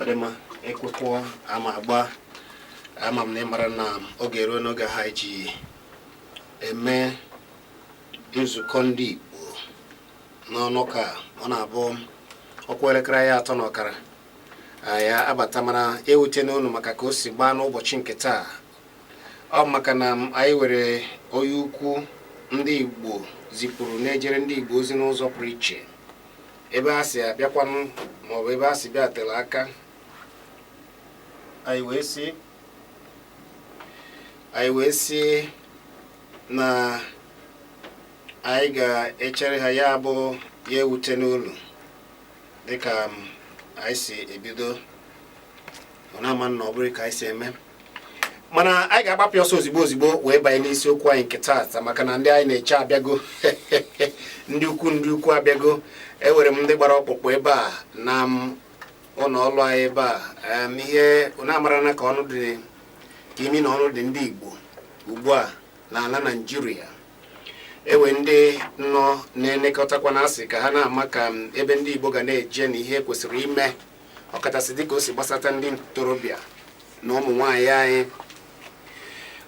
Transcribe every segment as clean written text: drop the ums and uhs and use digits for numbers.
Ọ dị mma. Ekwekwo ama agba ama m na ịmara na oge eruo n'oge ha ji eme nzukọ ndị Igbo n'ọnụ ka ọ na-abụ ọkwa elekere ya 3:30 ya abata. Mana ewute n'unu maka ka o si gbaa n'ụbọchị nke taa, ọ maka na anyị were onye ukwu ndị Igbo zipụrụ na-ejere ndị Igbo ozi n'ụzọ pụrụ iche. Ebe a si abịakwanụ maọbụ ebe a si bịa tere aka, anyị wee sị na anyị ga-echere ha. Ya bụ ya ewute n'ụlọ dịka anyị si ebido, ọ na-ama na ọ bụrụ ka anyị si eme, mana anyị ga-agbapụ ọsọ ozigbo ozigbo wee banye n'isiokwu anyị nke taata, maka na ndị anyị na-eche abịago, ndị ukwu, ndị ukwu abịago. Ewere m ndị gbara ọkpụkpụ ebe a na ụlọ ọrụ anyị ebe a. Ihe unu amara na ka ọnụ dị, ka imi na ọnụ dị ndị Igbo ugbu a n'ala Naịjirịa. Ewe ndị nọ na-elekọtakwa na asị ka ha na-ama ka ebe ndị Igbo ga na-eje na ihe kwesịrị ime, ọkachasị dịka o si gbasata ndị ntorobịa na ụmụ nwaanyị anyị.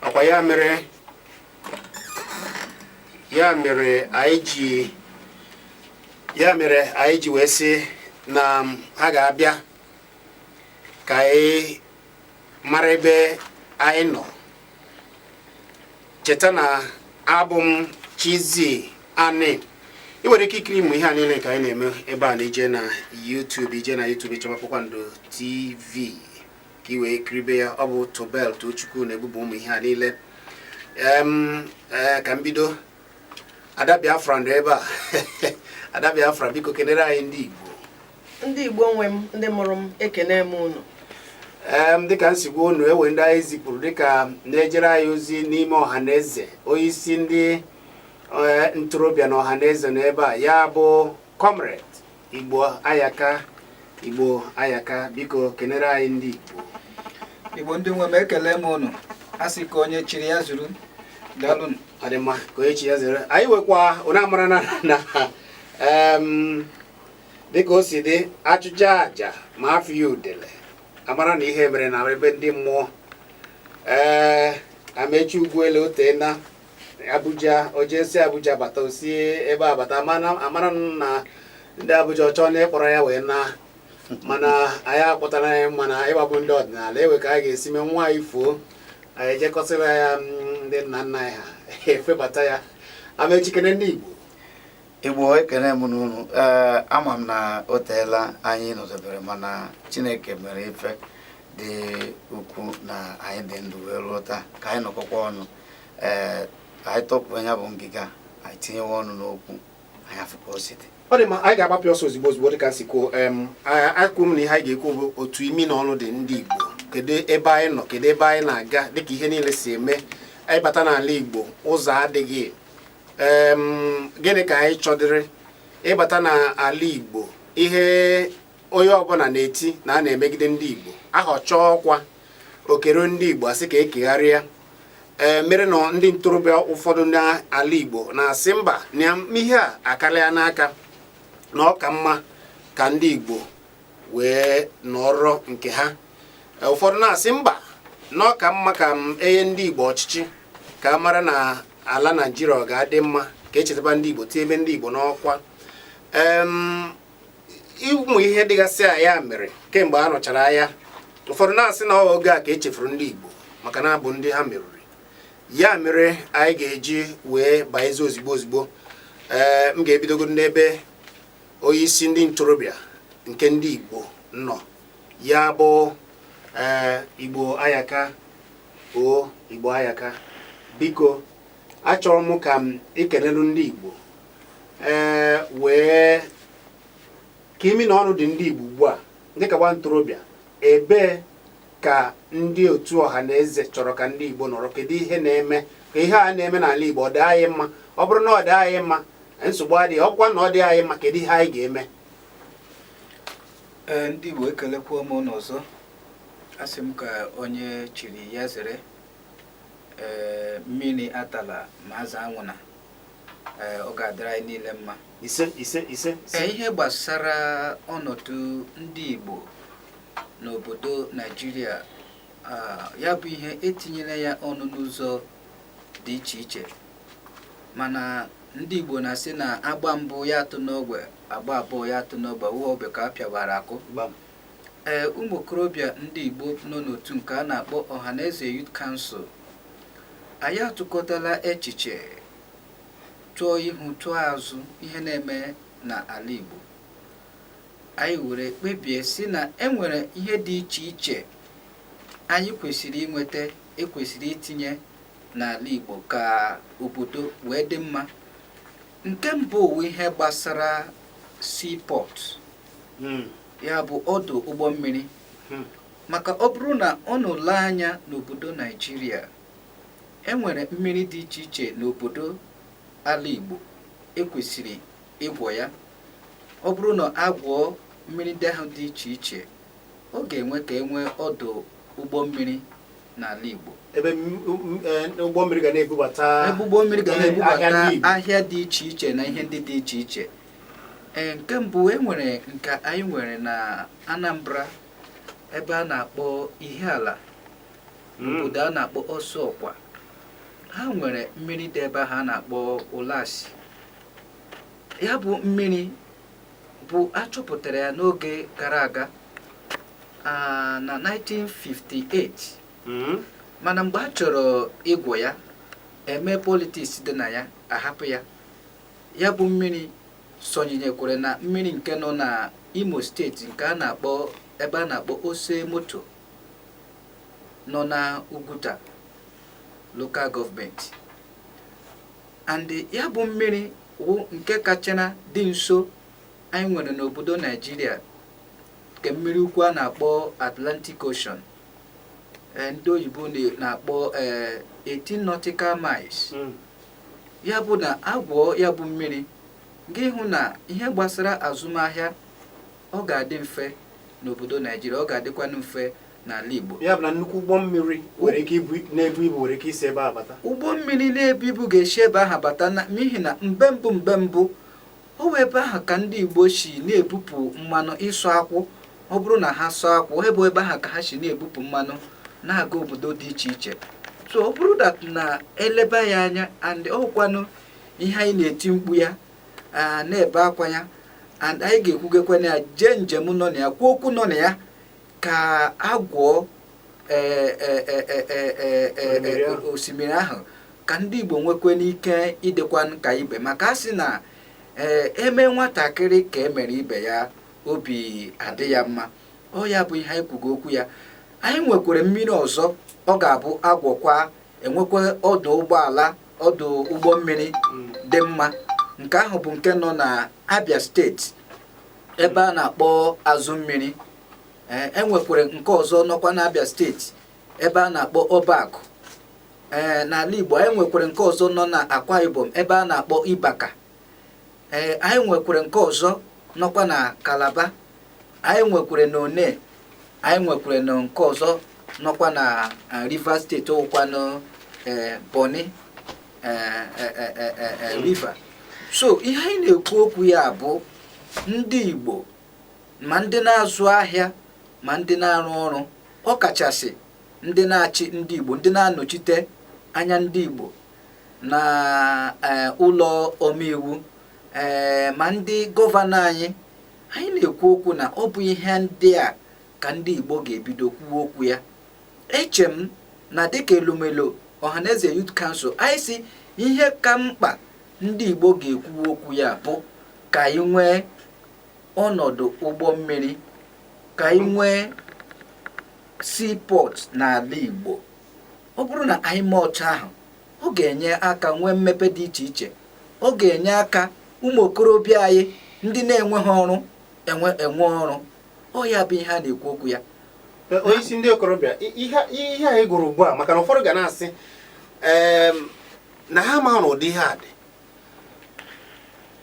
Ọkwa ya mere anyị ji wee sị na ha ga-abịa ka anyị mara ebe anyị nọ. Cheta na abụ m Chizzy Ani. Ị nwere ike ikiri ịmụ ihe a niile nke anyị na-eme ebe a na ije na YouTube, ije na YouTube ịchọba Kpakpando TV ka ị wee kiribe ya. Ọ bụ Tobel Tochukwu na-ebubo ụmụ ihe a niile. Ee, ka m bido. Ada Biafra nọ ebe a. Ada Biafra, biko kenere anyị ndị Igbo. Ndị Igbo nwe m, ndị mụrụ m, ekene m unu. Dịka m si gwa unu, ewe ndị anyị zipụrụ dịka na-ejere anyị ozi n'ime ọha na eze. Onye isi ndị ntorobịa na ọha na eze nọ ebe a, ya bụ Comrade Igbo Ayaka. Igbo Ayaka, biko kenere anyị ndị Igbo. Igbo ndị nwe m, ekele m unu. A sị ka onye chiri ya zuru. Daalụnụ. Ọ dị mma, ka onye chi ya zere. Anyị nwekwa unu amara na dịka o si dị, achụcha aja ma afọ ya udele amara na ihe mere na ebe ndị mmụọ. Ee, Amechi Ugwuele oteena Abuja, o jee si Abuja bata, o si ebe a bata, amara na ndị Abuja ọchọ na ịkpọrọ ya wee na, mana anyị akpọtara ya. Mana ịgbabụ ndị ọdịnala ewe ka anyị ga-esi mee nwa anyị fuo, anyị ejekọsịrị ya ndị nna nna anyị ha efebata ya. Amechi, kene ndị Igbo. Igbo, ekene m n'unu. Ee, ama m na o teela anyị nọdebere, mana Chineke mere ife dị ukwu na anyị dị ndụ wee ruo taa ka anyị nọkọkwa ọnụ. Ee, anyị tọpụ ya bụ ngịga, anyị tinyewe ọnụ n'okwu anyị, afụ ka o si dị. Ọ dị mma, anyị ga-agbapụ ọsọ ozigbo ozigbo. Dịka si kwuo, akwụ m na ihe anyị ga-ekwu bụ otu imi na ọnụ dị ndị Igbo. Kedu ebe anyị nọ? Kedu ebe anyị na-aga? Dịka ihe niile si eme, anyị bata n'ala Igbo, ụzọ adịghị. Gịnị ka anyị chọdịrị ịbata n'ala Igbo? Ihe onye ọbụla na-eti na a na-emegide ndị Igbo, ahọchọọ ọkwa okere ndị Igbo, asị ka ekegharịa. Ee, mere na ndị ntorobịa ụfọdụ n'ala Igbo na-asị mba, na ihe a akarịa n'aka, na ọ ka mma ka ndị Igbo wee nọrọ nke ha. Ụfọdụ na-asị mba, na ọ ka mma ka m enye ndị Igbo ọchịchị, ka a mara na ala Naijiria ọ ga-adị mma ka echetaba ndị Igbo, tie ebe ndị Igbo n'ọkwa. Ụmụ ihe dịgasị a ya mere kemgbe a nụchara agha, ụfọdụ na-asị na ọ oge a ka echefuru ndị Igbo maka na abụ ndị ha merụrụ. Ya mere anyị ga-eji wee banyezi ozigbo ozigbo. Ee, m ga-ebidogo n'ebe onye isi ndị ntorobịa nke ndị Igbo nọ, ya bụ ee Igbo Ayaka. O Igbo Ayaka, biko achọrọ m ka m ekelelu ndị Igbo, ee, wee ka imi na ọnụ dị ndị Igbo ugbu a dịka nwa ntorobịa. Ebee ka ndị otu ọha na eze chọrọ ka ndị Igbo nọrọ? Kedu ihe na-eme ka ihe a na-eme n'ala Igbo ọ dị anyị mma? Ọ bụrụ na ọ dị anyị mma, nsogbu adịghị. Ọ bụkwa na ọ dị anyị mma, kedu ihe anyị ga-eme? Ee, ndị Igbo, ekelekwa m unu ọzọ. Asị m ka onye chiri ya zere. Ee, mmiri atala ma azụ anwụna. Ee, ọ ga-adịrị anyị niile mma. Ise, ise, ise, ise. Ee, ihe gbasara ọnọdụ ndị Igbo N'obodo Naijiria, ya bụ ihe etinyela ya ọnụ n'ụzọ dị iche iche, mana ndị Igbo na-asị na agba mbụ ya atụ n'ogbe, agba abụọ ya atụ n'ogbe, uwe ogbe ka a pịawara akụ. Ee, ụmụ okorobịa ndị Igbo nọ n'otu nke a na-akpọ Ọhaneze Youth Council, anyị atụkọtala echiche, tụọ ihu tụọ azụ ihe na-eme n'ala Igbo. Anyị were kpebie si na enwere ihe dị iche iche anyị kwesịrị inweta, ekwesịrị itinye n'ala Igbo ka obodo wee dị mma. Nke mbụ wụ ihe gbasara seaport, ya bụ ọdụ ụgbọ mmiri, maka ọ bụrụ na ọ nụle anya n'obodo Naijiria, enwere mmiri dị iche iche n'obodo ala Igbo ekwesịrị ịgwọ ya. Ọ bụrụ na agwọ mmiri ndị ahụ dị iche iche, ọ ga-enwe ka enwee ọdụ ụgbọ mmiri n'ala Igbo. Ebe ụgbọ mmiri ga na-ebubata. Ebe ụgbọ mmiri ga ahịa na-ebubata ndị Igbo. Ahịa dị iche iche na ihe ndị dị iche iche. Ee, nke mbụ, e nwere nke anyị nwere na Anambra, ebe a na-akpọ Ihiala, obodo a na-akpọ Ọsụọkwa. Ha nwere mmiri dị ebe ahụ a na-akpọ Ụlasị. Ya bụ mmiri bụ achọpụtara ya n'oge gara aga, na 1958, mana mgbe a chọrọ ịgwọ ya, eme politics dị na ya, ahapụ ya. Ya bụ mmiri sonyinyekwere na mmiri nke nọ na Imo Steeti, nke a na-akpọ, ebe a na-akpọ Ose Moto, nọ na Uguta Local Government, and ya bụ mmiri wụ nke kachara dị nso anyị nwere n'obodo Naijiria, nke mmiri ukwu a na-akpọ Atlantic Ocean. Ndị oyibo na-akpọ 18 nautical miles. Ya bụ na agwọ ya bụ mmiri, gị hụ na ihe gbasara azụmahịa ọ ga-adị mfe n'obodo Naijiria, ọ ga-adịkwanụ mfe n'ala Igbo. Ya bụ na nnukwu ụgbọ mmiri nwere ike ibu na-ebu ibu nwere ike isi ebe a bata. Ụgbọ mmiri na-ebu ibu ga-esi ebe ahụ bata, n'ihi na mgbe mbụ ọ wụ ebe ahụ ka ndị Igbo si na-ebupụ mmanụ ịsụ akwụ. Ọ bụrụ na ha sụọ akwụ, ebe ebe ahụ ka ha si na-ebupụ mmanụ na-aga obodo dị iche iche. So ọ bụrụ that na eleba ya anya, and ọkwanụ ihe anyị na-eti mkpu ya, na-ebe akwa ya, and anyị ga-ekwugekwana ya, jee njem nọ na ya, kwuo okwu nọ na ya, ka agwọ Osimiri ahụ. Osimiri ahụ, ka ndị Igbo nwekwe n'ike ịdịkwa ka ibe, maka a sị na ee, eme nwatakịrị ka e mere ibe ya, obi adị ya mma. Ọ ya bụ ihe anyị kwugo okwu ya. Anyị nwekwara mmiri ọzọ ọ ga-abụ agwọkwa, enwekwa ọdụ ụgbọala, ọdụ ụgbọ mmiri dị mma. Nke ahụ bụ nke nọ na Abia Steeti, ebe a na-akpọ Azụ Mmiri. Ee, enwekwara nke ọzọ nọkwa n'Abia Steeti, ebe a na-akpọ Ọbakụ. Ee, n'ala Igbo, anyị nwekwara nke ọzọ nọ na Akwa Ibom, ebe a na-akpọ Ibaka. Ee, anyị nwekwara nke ọzọ nọkwa na Calabar. Anyị nwekwara na One. Anyị nwekwara na nke ọzọ nọkwa na Rivers Steeti, ụkwanụ ee Bonny River. So ihe anyị na-ekwu okwu ya bụ ndị Igbo, ma ndị na-azụ ahịa, ma ndị na-arụ ọrụ, ọ kachasị ndị na-achị ndị Igbo, ndị na-anọchite anya ndị Igbo na ụlọ omeiwu, ee, ma ndị gọvanọ anyị, anyị na-ekwu okwu na ọ bụ ihe ndị a ka ndị Igbo ga-ebido kwuo okwu ya. Eche m na dịka elomelo Ọhaneze Youth Council, anyị si ihe ka mkpa ndị Igbo ga-ekwu okwu ya bụ ka anyị nwee ọnọdụ ụgbọ mmiri, ka anyị nwee seaport n'ala Igbo. Ọ bụrụ na anyị mee otu ahụ, ọ ga-enye aka nwee mmepe dị iche iche. Ọ ga-enye aka ụmụ okorobịa anyị ndị na-enweghị ọrụ enwe ọrụ. Ọ ya bụ ihe a na-ekwu okwu ya. Onye isi ndị okorobịa, ihe anyị gụrụ ugbu a, maka na ụfọdụ ga na-asị na ha ma na ụdị ihe a dị,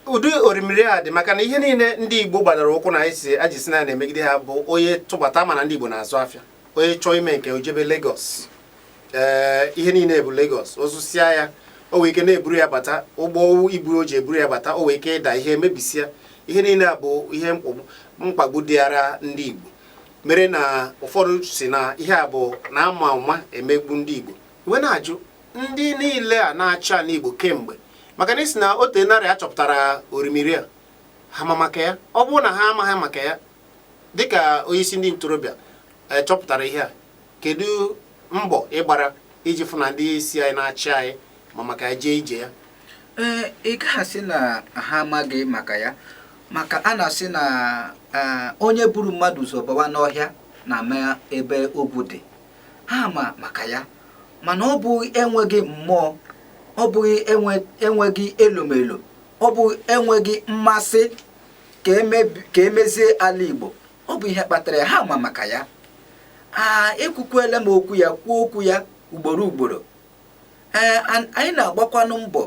ụdị orimiri a dị, maka na ihe niile ndị Igbo gbadara ụkwụ na anyị si aji si na na-emegide ha bụ onye tụbata, mana ndị Igbo na-azụ afịa, onye chọọ ime nke ojebe Lagos, ee, ihe niile bụ Lagos. Ozụsịa ya, o nwee ike na-eburu ya bata, ụgbọ ibu o ji eburu ya bata, o nwee ike ịda, ihe emebisia ihe niile. A bụ ihe mkpagbu dịara ndị Igbo. Mere na ụfọdụ si na ihe a bụ na ama ụma emegbu ndị Igbo, iwe na-ajụ ndị niile a na-achị ala Igbo kemgbe, maka na isi na ote narị achọpụtara orimiri a, ha ma maka ya? Ọ bụrụ na ha amaghị maka ya, dịka onyeisi ndị ntorobịa chọpụtara ihe a, kedu mbọ ịgbara iji fụ na ndị isi anyị na-achị anyị ma maka ya jee ije ya? Ee, ị gaghị asị na ha amaghị maka ya, maka a na-asị na onye buru mmadụ ụzọ bawa n'ọhịa na-ama ebe ogwu dị. Ha ma maka ya, mana ọ bụghị enweghị mmụọ, ọ bụghị enweghị elomelo, ọ bụ enweghị mmasị ka emezie ala Igbo. Ọ bụ ihe kpatara ya. Ha ma maka ya. A ekwukwela m okwu ya, kwuo okwu ya ugboro ugboro. Ee, anyị na-agbakwanụ mbọ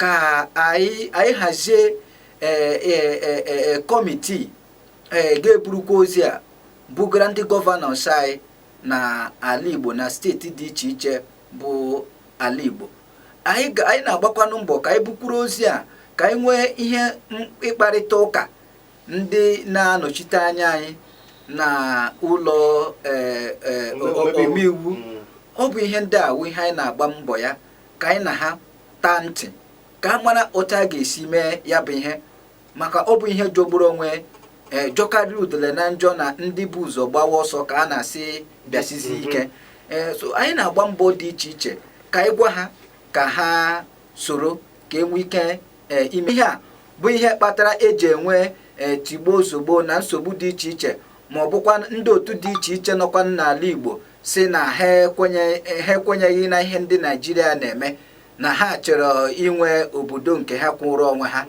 ka anyị hazie kọmitii ee ga-eburukwa ozi a bugara ndị governors anyị na ala Igbo, na steeti dị iche iche bụ ala Igbo. Anyị na-agbakwanụ mbọ ka anyị bukwuru ozi a, ka anyị nwee ihe ịkparịta ụka ndị na-anọchite anya anyị na ụlọ omeiwu. Ọ bụ ihe ndị a wụ ihe anyị na-agba mbọ ya, ka anyị na ha taa ntị, ka a mara otu a ga-esi mee ya bụ ihe, maka ọ bụ ihe jọgburu onwe, ee, jọkarịrị udele na njọ, na ndị bụ ụzọ gbawa ọsọ ka a na-asị bịasizi ike. Ee, so anyị na-agba mbọ dị iche iche ka anyị gwa ha ka ha soro ka e nwee ike ime ihe a, bụ ihe kpatara eji enwe ee tigbuo ozugbo na nsogbu dị iche iche, ma ọ bụkwa ndị otu dị iche iche nọkwa n'ala Igbo si na ha ekwenyeghị na ihe ndị Naijiria na-eme, na ha chọrọ inwe obodo nke ha kwụrụ onwe ha.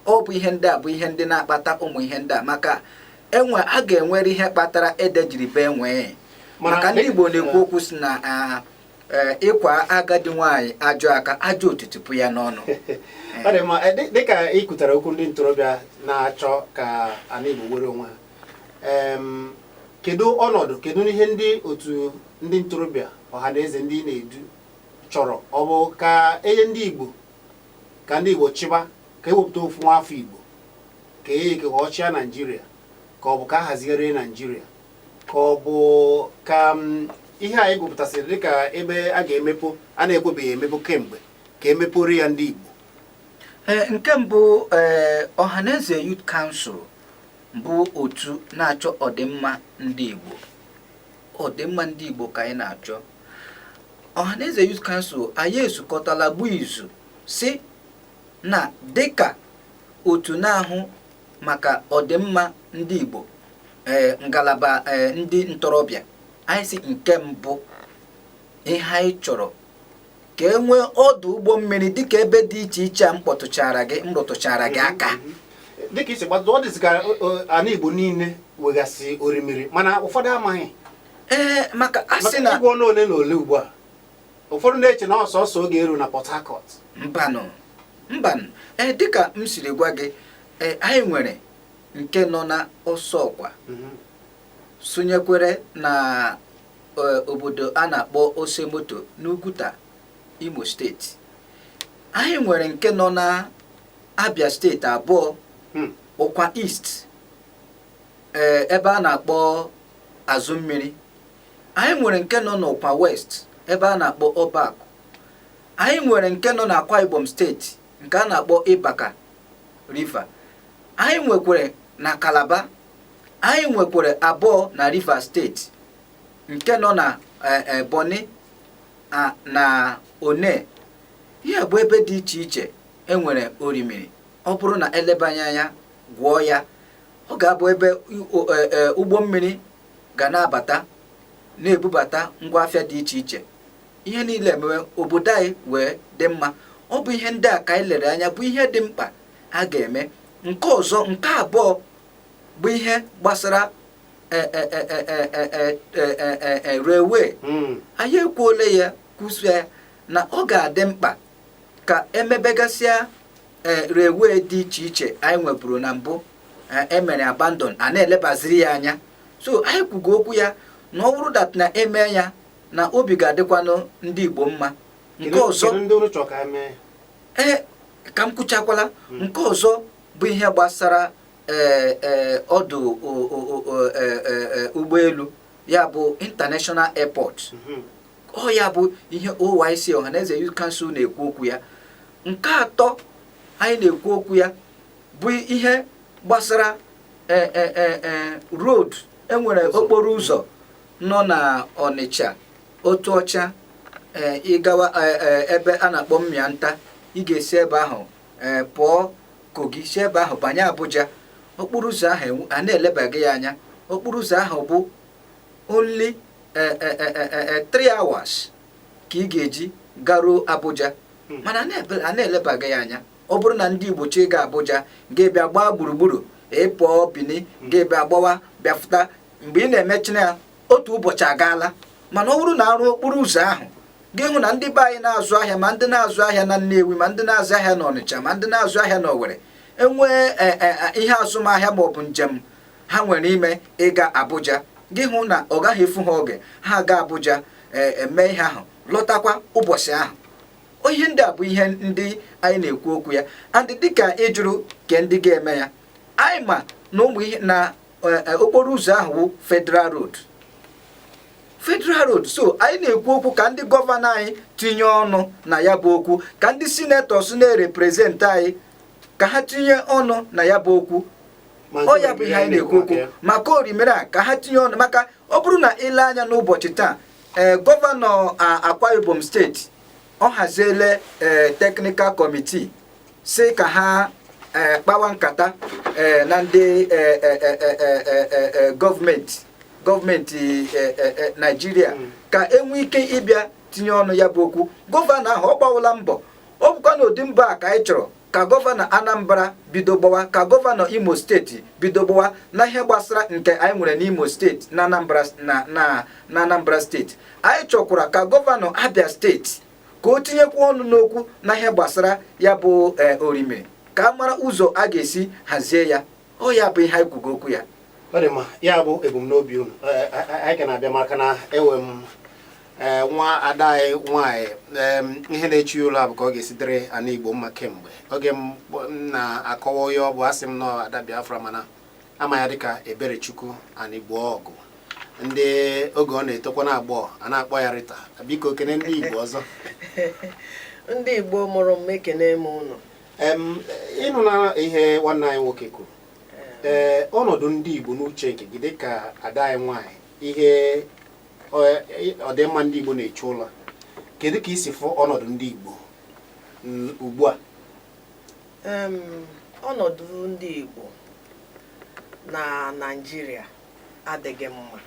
Ọ bụ ihe ndị a bụ ihe ndị na-akpata ụmụ ihe ndị a, maka enwe a ga-enwere ihe kpatara ede jiri bee nwee. Maka ndị Igbo na-ekwu okwu si na ịkwa agadi nwaanyị ajọ aka, ajọ otutupụ ya n'ọnụ. Ọ dị mma. Dịka ị kwutara okwu ndị ntorobịa na-achọ ka ala Igbo were onwe ha, kedu ọnọdụ, kedu ihe ndị otu ndị ntorobịa ọha na eze ndị na-edu chọrọ? Ọ bụ ka enye ndị Igbo, ka ndị Igbo chịba, ka ewepụta ofu nwa afọ Igbo ka e ka ọ chịa Naijiria, ka ọ bụ ka a hazigharịa Naijiria, ka ọ bụ ka ihe anyị gụpụtasịrị dịka ebe a ga-emepe a na-ekwebeghị emepe kemgbe, ka emepere ya ndị Igbo? Ee, nke mbụ, ee, Ọhaneze Youth Council bụ otu na-achọ ọdịmma ndị Igbo. Ọdịmma ndị Igbo ka anyị na-achọ. Ọhaneze Youth Council, anyị ezukọtala gbuo izu si na dịka otu na-ahụ maka ọdịmma ndị Igbo, ee, ngalaba ee ndị ntorobịa, anyị si nke mbụ ihe anyị chọrọ ka e nwee ọdụ ụgbọ mmiri dịka ebe dị iche iche a m kpọtụchara gị, m rụtụchara gị aka. Dịka isi gbado, ọ dịzị ka ala Igbo niile wegasị orimiri, mana ụfọdụ amaghị. Ee, maka a sị na maka ịgwa ọnụ ole na ole ugbu a, ụfọdụ na-eche na ọsọsọ oge eru na Port Harcourt. Mbanụ, mbanụ. Ee, dịka m siri gwa gị, ee, anyị nwere nke nọ na Ọsọkwa, sonyekwere na obodo a na-akpọ Osemoto n'Uguta, Imo Steeti. Anyị nwere nke nọ na Abia Steeti abụọ, Ụkwa East, ee, ebe a na-akpọ Azụ Mmiri. Anyị nwere nke nọ n'Ụkwa West, ebe a na-akpọ Ọbakụ. Anyị nwere nke nọ n'Akwa Ibom Steeti, nke a na-akpọ Ịbaka River. Anyị nwekwere na Calabar. Anyị nwekwere abụọ na Rivers Steeti, nke nọ na Bonny na One. Ihe bụ ebe dị iche iche enwere orimiri. Ọ bụrụ na elebanye anya gwụọ ya, ọ ga-abụ ebe ụgbọ mmiri ga na-abata na-ebubata ngwa afịa dị iche iche, ihe niile emewe obodo anyị wee dị mma. Ọ bụ ihe ndị a ka anyị lere anya bụ ihe dị mkpa a ga-eme. Nke ọzọ, nke abụọ, bụ ihe gbasara railway. Anyị ekwuola ya, kwusie ya na ọ ga-adị mkpa ka emebegasịa ee railway dị iche iche anyị nweburu na mbụ emere abandon, a na-elebaziri ya anya. So anyị kwugo okwu ya na ọ bụrụ that na eme ya, na obi ga-adịkwanụ ndị Igbo mma. Nke ọzọ Kedu ndị unu chọrọ ka ha mee? Ee, ka m kwuchakwala. Nke ọzọ bụ ihe gbasara Ee ee ọdụ ụgbọelu, ya bụ international airport. Ọ ya bụ ihe OYC, Ọhaneze Youth Council, na-ekwu okwu ya. Nke atọ anyị na-ekwu okwu ya bụ ihe gbasara road. Enwere okporo ụzọ nọ na Ọnịcha otu ọcha ịgawa ebe a na-akpọ Mmịanta. Ị ga-esi ebe ahụ pụọ Kogi, si ebe ahụ banye Abuja. Okporo ụzọ ahụ a na-elebaghị ya anya. Okporo ụzọ ahụ bụ only 3 hours ka ị ga-eji garuo Abuja, mana a na-elebaghị ya anya. Ọ bụrụ na ndị Igbo chọ ịga Abuja, ga-ebịa gbaa gburugburu, ịpụọ Bini, ga-ebịa gbawa bịafụta. Mgbe ị na-emechina ya, otu ụbọchị agaala. Mana ọ bụrụ na arụ okporo ụzọ ahụ, gị hụ na ndị be anyị na-azụ ahịa, ma ndị na-azụ ahịa na Nnewi, ma ndị na-azụ ahịa na Ọnịcha, ma ndị na-azụ ahịa na Owerri, enwee ihe azụmahịa maọbụ njem ha nwere ime ịga Abuja, gị hụ na ọ gaghị efu ha oge ha aga Abuja, eme ihe ahụ, lọtakwa ụbọchị ahụ. Ihe ndị a bụ ihe ndị anyị na-ekwu okwu ya. And dịka ịjụrụ ke ndị ga-eme ya, anyị ma na ụmụ ihe na okporo ụzọ ahụ wụ federal road, federal road. So anyị na-ekwu okwu ka ndị gọvanọ anyị tinye ọnụ na ya bụ okwu, ka ndị senators na-erepresent anyị, ka ha tinye ọnụ na ya bụ okwu. Ọ ya bụ ihe anyị na-ekwu okwu maka orimiri a, ka ha tinye ọnụ. Maka ọ bụrụ na ile anya n'ụbọchị taa, ee, gọvanọ Akwa Ibom steeti, ọ haziele ee technical committee si ka ha ee kpawa nkata ee na ndị gọọmenti Naijiria, ka enwee ike ịbịa tinye ọnụ ya bụ okwu. Gọvanọ ahụ ọ gbawụla mbọ. Ọ bụkwa na ụdị mbọ a ka anyị chọrọ ka gọvanọ Anambra bido gbawa, ka gọvanọ Imo steeti bido gbawa na ihe gbasara nke anyị nwere n'Imo steeti na Anambra, na Anambra steeti. Anyị chọkwara ka gọvanọ Abia steeti ka o tinyekwa ọnụ n'okwu na ihe gbasara ya bụ orimiri, ka a mara ụzọ a ga-esi hazie ya. Ọ ya bụ ihe anyị kwugo okwu ya. Ọ dị mma. Ya bụ ebumnobi unu. Anyị ka na-abịa, maka na enwe m nwa ada anyị nwaanyị, ihe na-echu ya ụlọ a bụ ka ọ ga-esi dịrị ana Igbo mma. Kemgbe oge m na-akọwa onye ọ bụ, asị m nọ ada Biafra, mana ama ya dịka Eberechukwu Anigbo ọgụ. Ndị oge ọ na-etokwa na agbọghọ, a na-akpọ ya Rita. Biko, kene ndị Igbo ọzọ. Ndị Igbo mụrụ m, ekene m unu. Ịnụ na ihe nwanne anyị nwoke kwuru, ee, ọnọdụ ndị Igbo n'uche nke gị dịka ada anyị nwaanyị, ihe ọdịmma ndị Igbo na-echu ụlọ, kedu ka isi fụ ọnọdụ ndị Igbo ugbu a? Ọnọdụ ndị Igbo na Naịjirịa adịghị mma.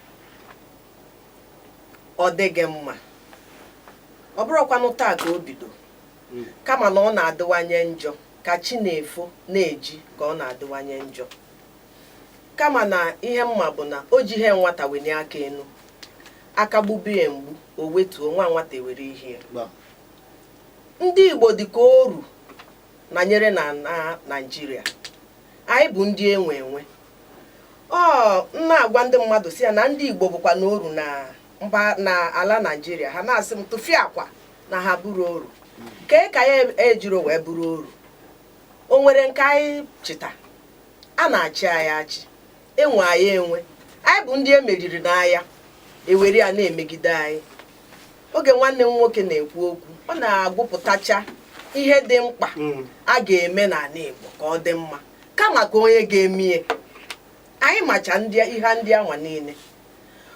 Ọ dịghị mma. Ọ bụrụkwanụ taa ka o bido, kama na ọ na-adịwanye njọ ka chi na-efo na-eji, ka ọ na-adịwanye njọ. Kama na ihe mma bụ na o ji ihe nwata wenye aka enu, aka gbubie mgbu, o wetuo nwa nwata ewere ihe. Ndị Igbo dị ka oru na nyere na Naịjirịa. Anyị bụ ndị enwe enwe. Ọ m na-agwa ndị mmadụ si ya na ndị Igbo bụkwa na oru na mba na ala Naịjirịa. Ha na-asị m tụfie akwa na ha bụrụ oru kee ka ya ejiro wee bụrụ oru. O nwere nke anyị chịta a na-achị anyị achị, enwe anyị enwe. Anyị bụ ndị emeriri n'agha, ewere ya na-emegide anyị. Oge nwanne m nwoke na-ekwu okwu, ọ na-agụpụtacha ihe dị mkpa a ga-eme n'ala Igbo ka ọ dị mma, kama ka onye ga-eme anyị macha ndị ihe ndị anwa niile.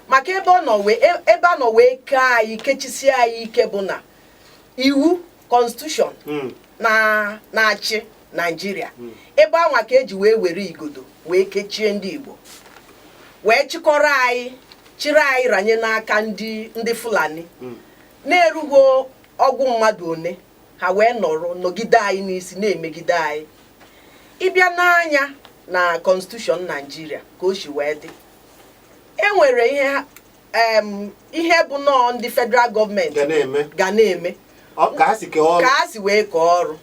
Maka ebe ọ nọ wee ebe a nọ wee kee anyị, kechisie anyị ike, bụ na iwu constitution na na-achị Naijiria, ebe anwa ka eji wee were igodo wee kechie ndị Igbo, wee chịkọrọ anyị, chịrị anyị ranye n'aka ndị Fulani na-erugo ọgwụ mmadụ one. Ha wee nọrọ nọgide anyị n'isi, na-emegide anyị. Ịbịa n'anya na constitution Naijiria ka o si wee dị, e nwere ihe bụ nọọ ndị federal gọọmenti ga na-eme ga na-eme. Ka ha si kee ọrụ. Ka ha si wee kọọ ọrụ.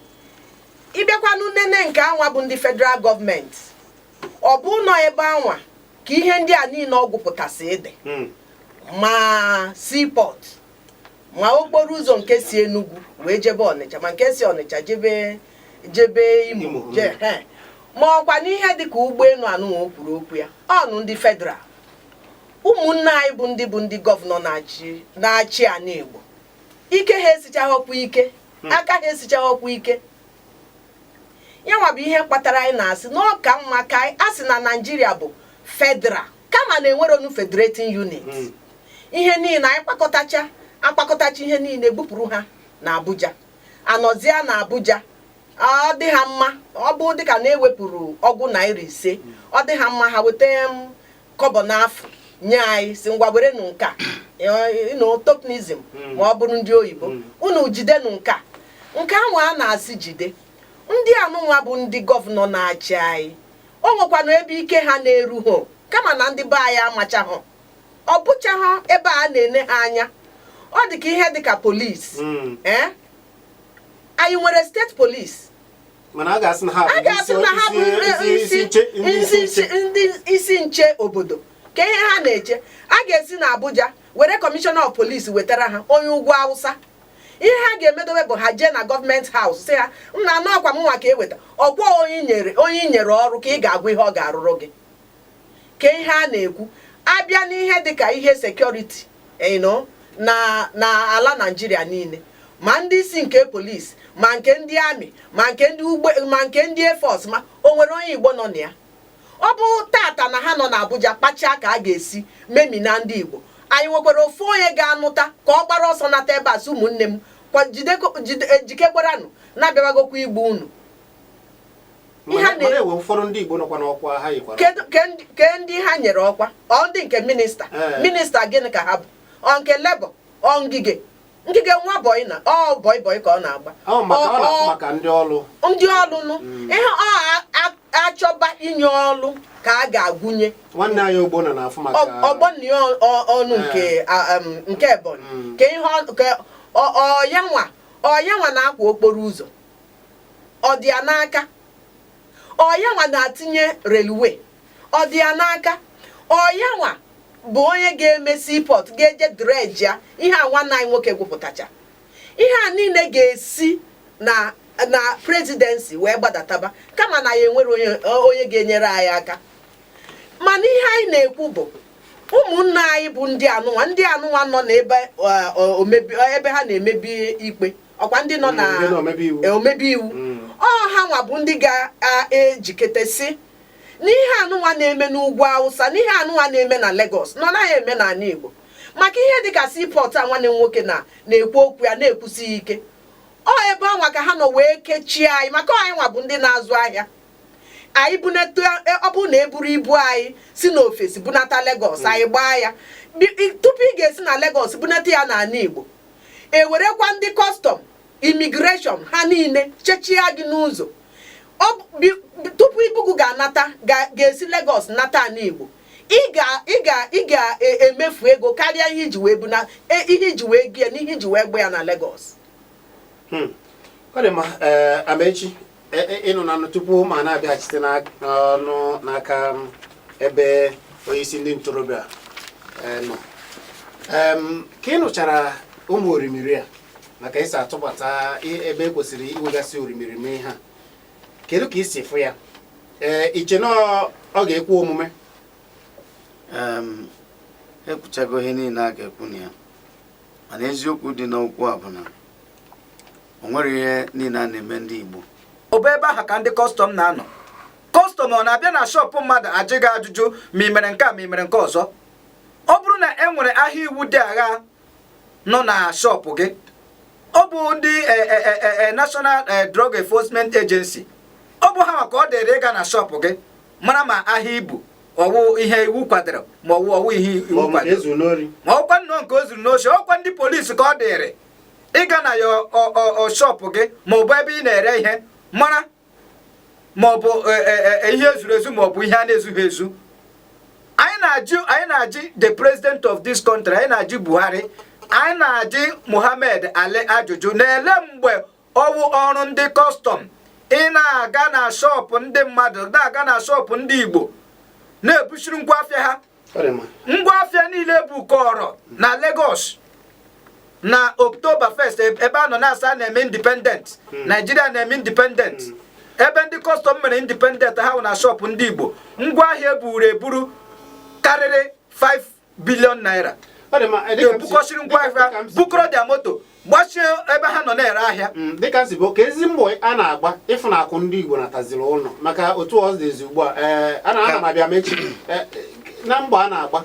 Ịbịakwanụ nene nke anwa bụ ndị federal gọọmenti, ọ bụ nọ ebe anwa ka ihe ndị a niile ọgwụ pụtasị dị, ma seaport, ma okporo ụzọ nke si Enugu wee jebe Ọnịcha, ma nke si Ọnịcha jebe Imo. Imo. Je he. Ma ọkwa n'ihe dịka ụgbọelu anụnwa o kwuru okwu ya, ọnụ ndị federal, ụmụnne anyị bụ ndị gọvanọ na-achị ana Igbo, ike ha esichaghọkwa ike, aka ha esichaghọkwa ike. Ya nwa bụ ihe kpatara anyị na-asị na ọ ka mma ka anyị a sị na Naijiria bụ federal, kama na enwere onu federating unit. Ihe niile anyị kpakọtacha akpakọtacha, ihe niile bupụrụ ha na Abuja, anọzie na Abuja. Ọ dị ha mma, ọ bụ dịka na ewepụrụ ọgụ naira 5, ọ dị ha mma, ha weta m kọbọ n'afọ nye anyị, si ngwa werenụ nke a, no tokenism. Ma ọ bụrụ ndị oyibo, unu jidenụ nke a, nke ahụ a na-asị jide. Ndị anụnwa bụ ndị gọvanọ na-achị anyị, o nwekwanụ ebe ike ha na-erughị, kama na ndị be anyị amachahụ, ọ bụchaghị ebe a na-ene ha anya. Ọ dị ka ihe dịka polisi. Ee, anyị nwere steeti polisi. Mana a ga-asị na ha bụ A ga-asị na ha bụ isi nche, ndị isi nche. Ndị isi nche obodo. Ka ihe ha na-eche, a ga-esi na Abuja were commissioner of police wetara ha onye ugwu Awụsa. Ihe ha ga-emedobe bụ ha jee na government house, sị ha, nna anụ akwa m nwa ka eweta ọkwa onye nyere ọrụ ka ị ga-agwa ihe ọ ga-arụrụ gị. Ka ihe a na-ekwu abịa n'ihe dịka ihe security na ala Naijiria niile, ma ndị isi nke polisi, ma nke ndị amị, ma nke ndị ugbo, ma nke ndị air force, ma o nwere onye Igbo nọ na ya? Ọ bụ tata na ha nọ n'Abuja kpachaa ka a ga-esi memina ndị Igbo. Anyị nwekwara ofu onye ga-anụta ka ọ gbara ọsọ nata ebe a, sị ụmụnne m kwa jikekwaranụ na-abịawagokwa igbu unu. Ihe a Mana ewe ụfọdụ ndị Igbo nọkwa n'ọkwa ha yikwara. Kedu ke ndị ha nyere ọkwa? Ọ ndị nke minista? Ee. Minista gịnị ka ha bụ? Ọ nke Labour? Ọ Ngige, Ngige nwa bọyị na ọ bọyị bọyị ka ọ na-agba. Ọ maka ọ na-afụ maka ndị ọrụ. Ndị ọlụ nụ, ihe ọ achọba inye ọlụ ka a ga-agwụnye. Nwanne anyị Ogbonna na-afụ maka Ọgbọnni ọnụ nke nke Ebonyi. Ka ihe ka ọ ya nwa na-akwa okporo ụzọ, ọ dị ya n'aka. Ọ ya nwa na-atinye railway, ọ dị ya n'aka. Ọ ya nwa bụ onye ga-eme seaport, ga-eje dredge ya. Ihe a nwanne anyị nwoke gwupụtacha, ihe a niile ga-esi na presidency wee gbadataba, kama na ya enwere onye ga-enyere anyị aka. Mana ihe anyị na-ekwu bụ ụmụnne anyị bụ ndị anụnwa nọ n'ebe ebe ha na-emebi ikpe, ọkwa ndị nọ na Ndị na-omebe iwu. Omebe iwu. Ọ ha nwa bụ ndị ga-ejikete si n'ihe anụnwa na-eme n'ugwu Awụsa, n'ihe anụnwa na-eme na Lagos, nọ naghị eme n'ala Igbo, maka ihe dịka seaport a nwanne m nwoke na-ekwu okwu ya na-ekwusi ike. Ọ ebe anwa ka ha nọ wee kechie anyị, maka anyị nwa bụ ndị na-azụ ahịa. Anyị bunata, ọ bụrụ na eburu ibu anyị si n'ofesi bunata Lagos, anyị gbaa ya. Tupu ị ga-esi na Lagos bunata ya n'ala Igbo, ewerekwa ndị custom, immigration, ha niile chechie gị n'ụzọ. Tupu ibugu ga-anata, ga-esi Lagos nata ala Igbo, ị ga-emefu ego karịa ihe iji wee buna ihe iji wee gie na ihe iji wee gba ya na Lagos. Ọ dị mma. Ee, Amaechi, ịnụ na anụ tupu ma na-abịaghachite n'ọnụ n'aka m, ebe onyeisi ndị ntorobịa nọ. Ka ị nụchara ụmụ orimiri a maka isi atụbata ebe e kwesịrị iwegasị orimiri mee ihe a, kedu ka isi fụ ya? Ee, iche na ọ ga-ekwe omume? Ekwuchago ihe niile a ga-ekwu na ya, mana eziokwu dị n'okwu a bụ na o nwere ihe niile a na-eme ndị Igbo. Ọ bụ ebe ahụ ka ndị custom na-anọ. Custom ọ na-abịa na shop mmadụ ajụ gị ajụjụ ma ị mere nke a, ma ị mere nke ọzọ? Ọ bụrụ na e nwere ahịa iwu dị agha nọ na shop gị, ọ bụ ndị National Drug Enforcement Agency, ọ bụ ha maka ọ dịrị ịga na shop gị mara ma ahịa ibu ọwụ ihe iwu kwadoro ma ọwụ ihe Ma iwu ọ bụ nke kwadoro. ezu n'ori. Ma ọkwa nnọọ nke o zuru n'ochi, ọkwa ndị polisi ka ọ dịrị ịga na ya shop gị ma ọ bụ ebe ị na-ere ihe mara ma ọ bụ ihe ezuru ezu ma ọ bụ ihe a na-ezughị ezu. Anyị na-ajụ the president of this country, anyị na-ajụ Buhari, anyị na-ajụ Muhammad Ali ajụjụ na-ele mgbe ọwụ ọrụ ndị custom ị na-aga na shop ndị mmadụ, na-aga na shop ndị Igbo, na-ebuchiri ngwaafịa ha. Ọ dị mma. Ngwaafịa niile bukọrọ na Lagos na October 1st, ebe a nọ na-asa na-eme independent, Nigeria na-eme independent. Ebe ndị custom mere independent ha wụ na shop ndị Igbo, ngwaahịa eburu eburu karịrị 5 billion naira. Ọ dị mma, dịka m si- Ebukọsiri ngwaahịa, dịka m si- bukọrọ dia moto, gbachie ebe ha nọ na-ere ahịa. Dịka m si bụ ka ezi mbọ a na-agba ịfụ na akụ ndị Igbo nataziri ụlọ, maka otu ọ dịzi ugbu a, ee, ana m abịa mechi. Ee, na mbọ a na-agba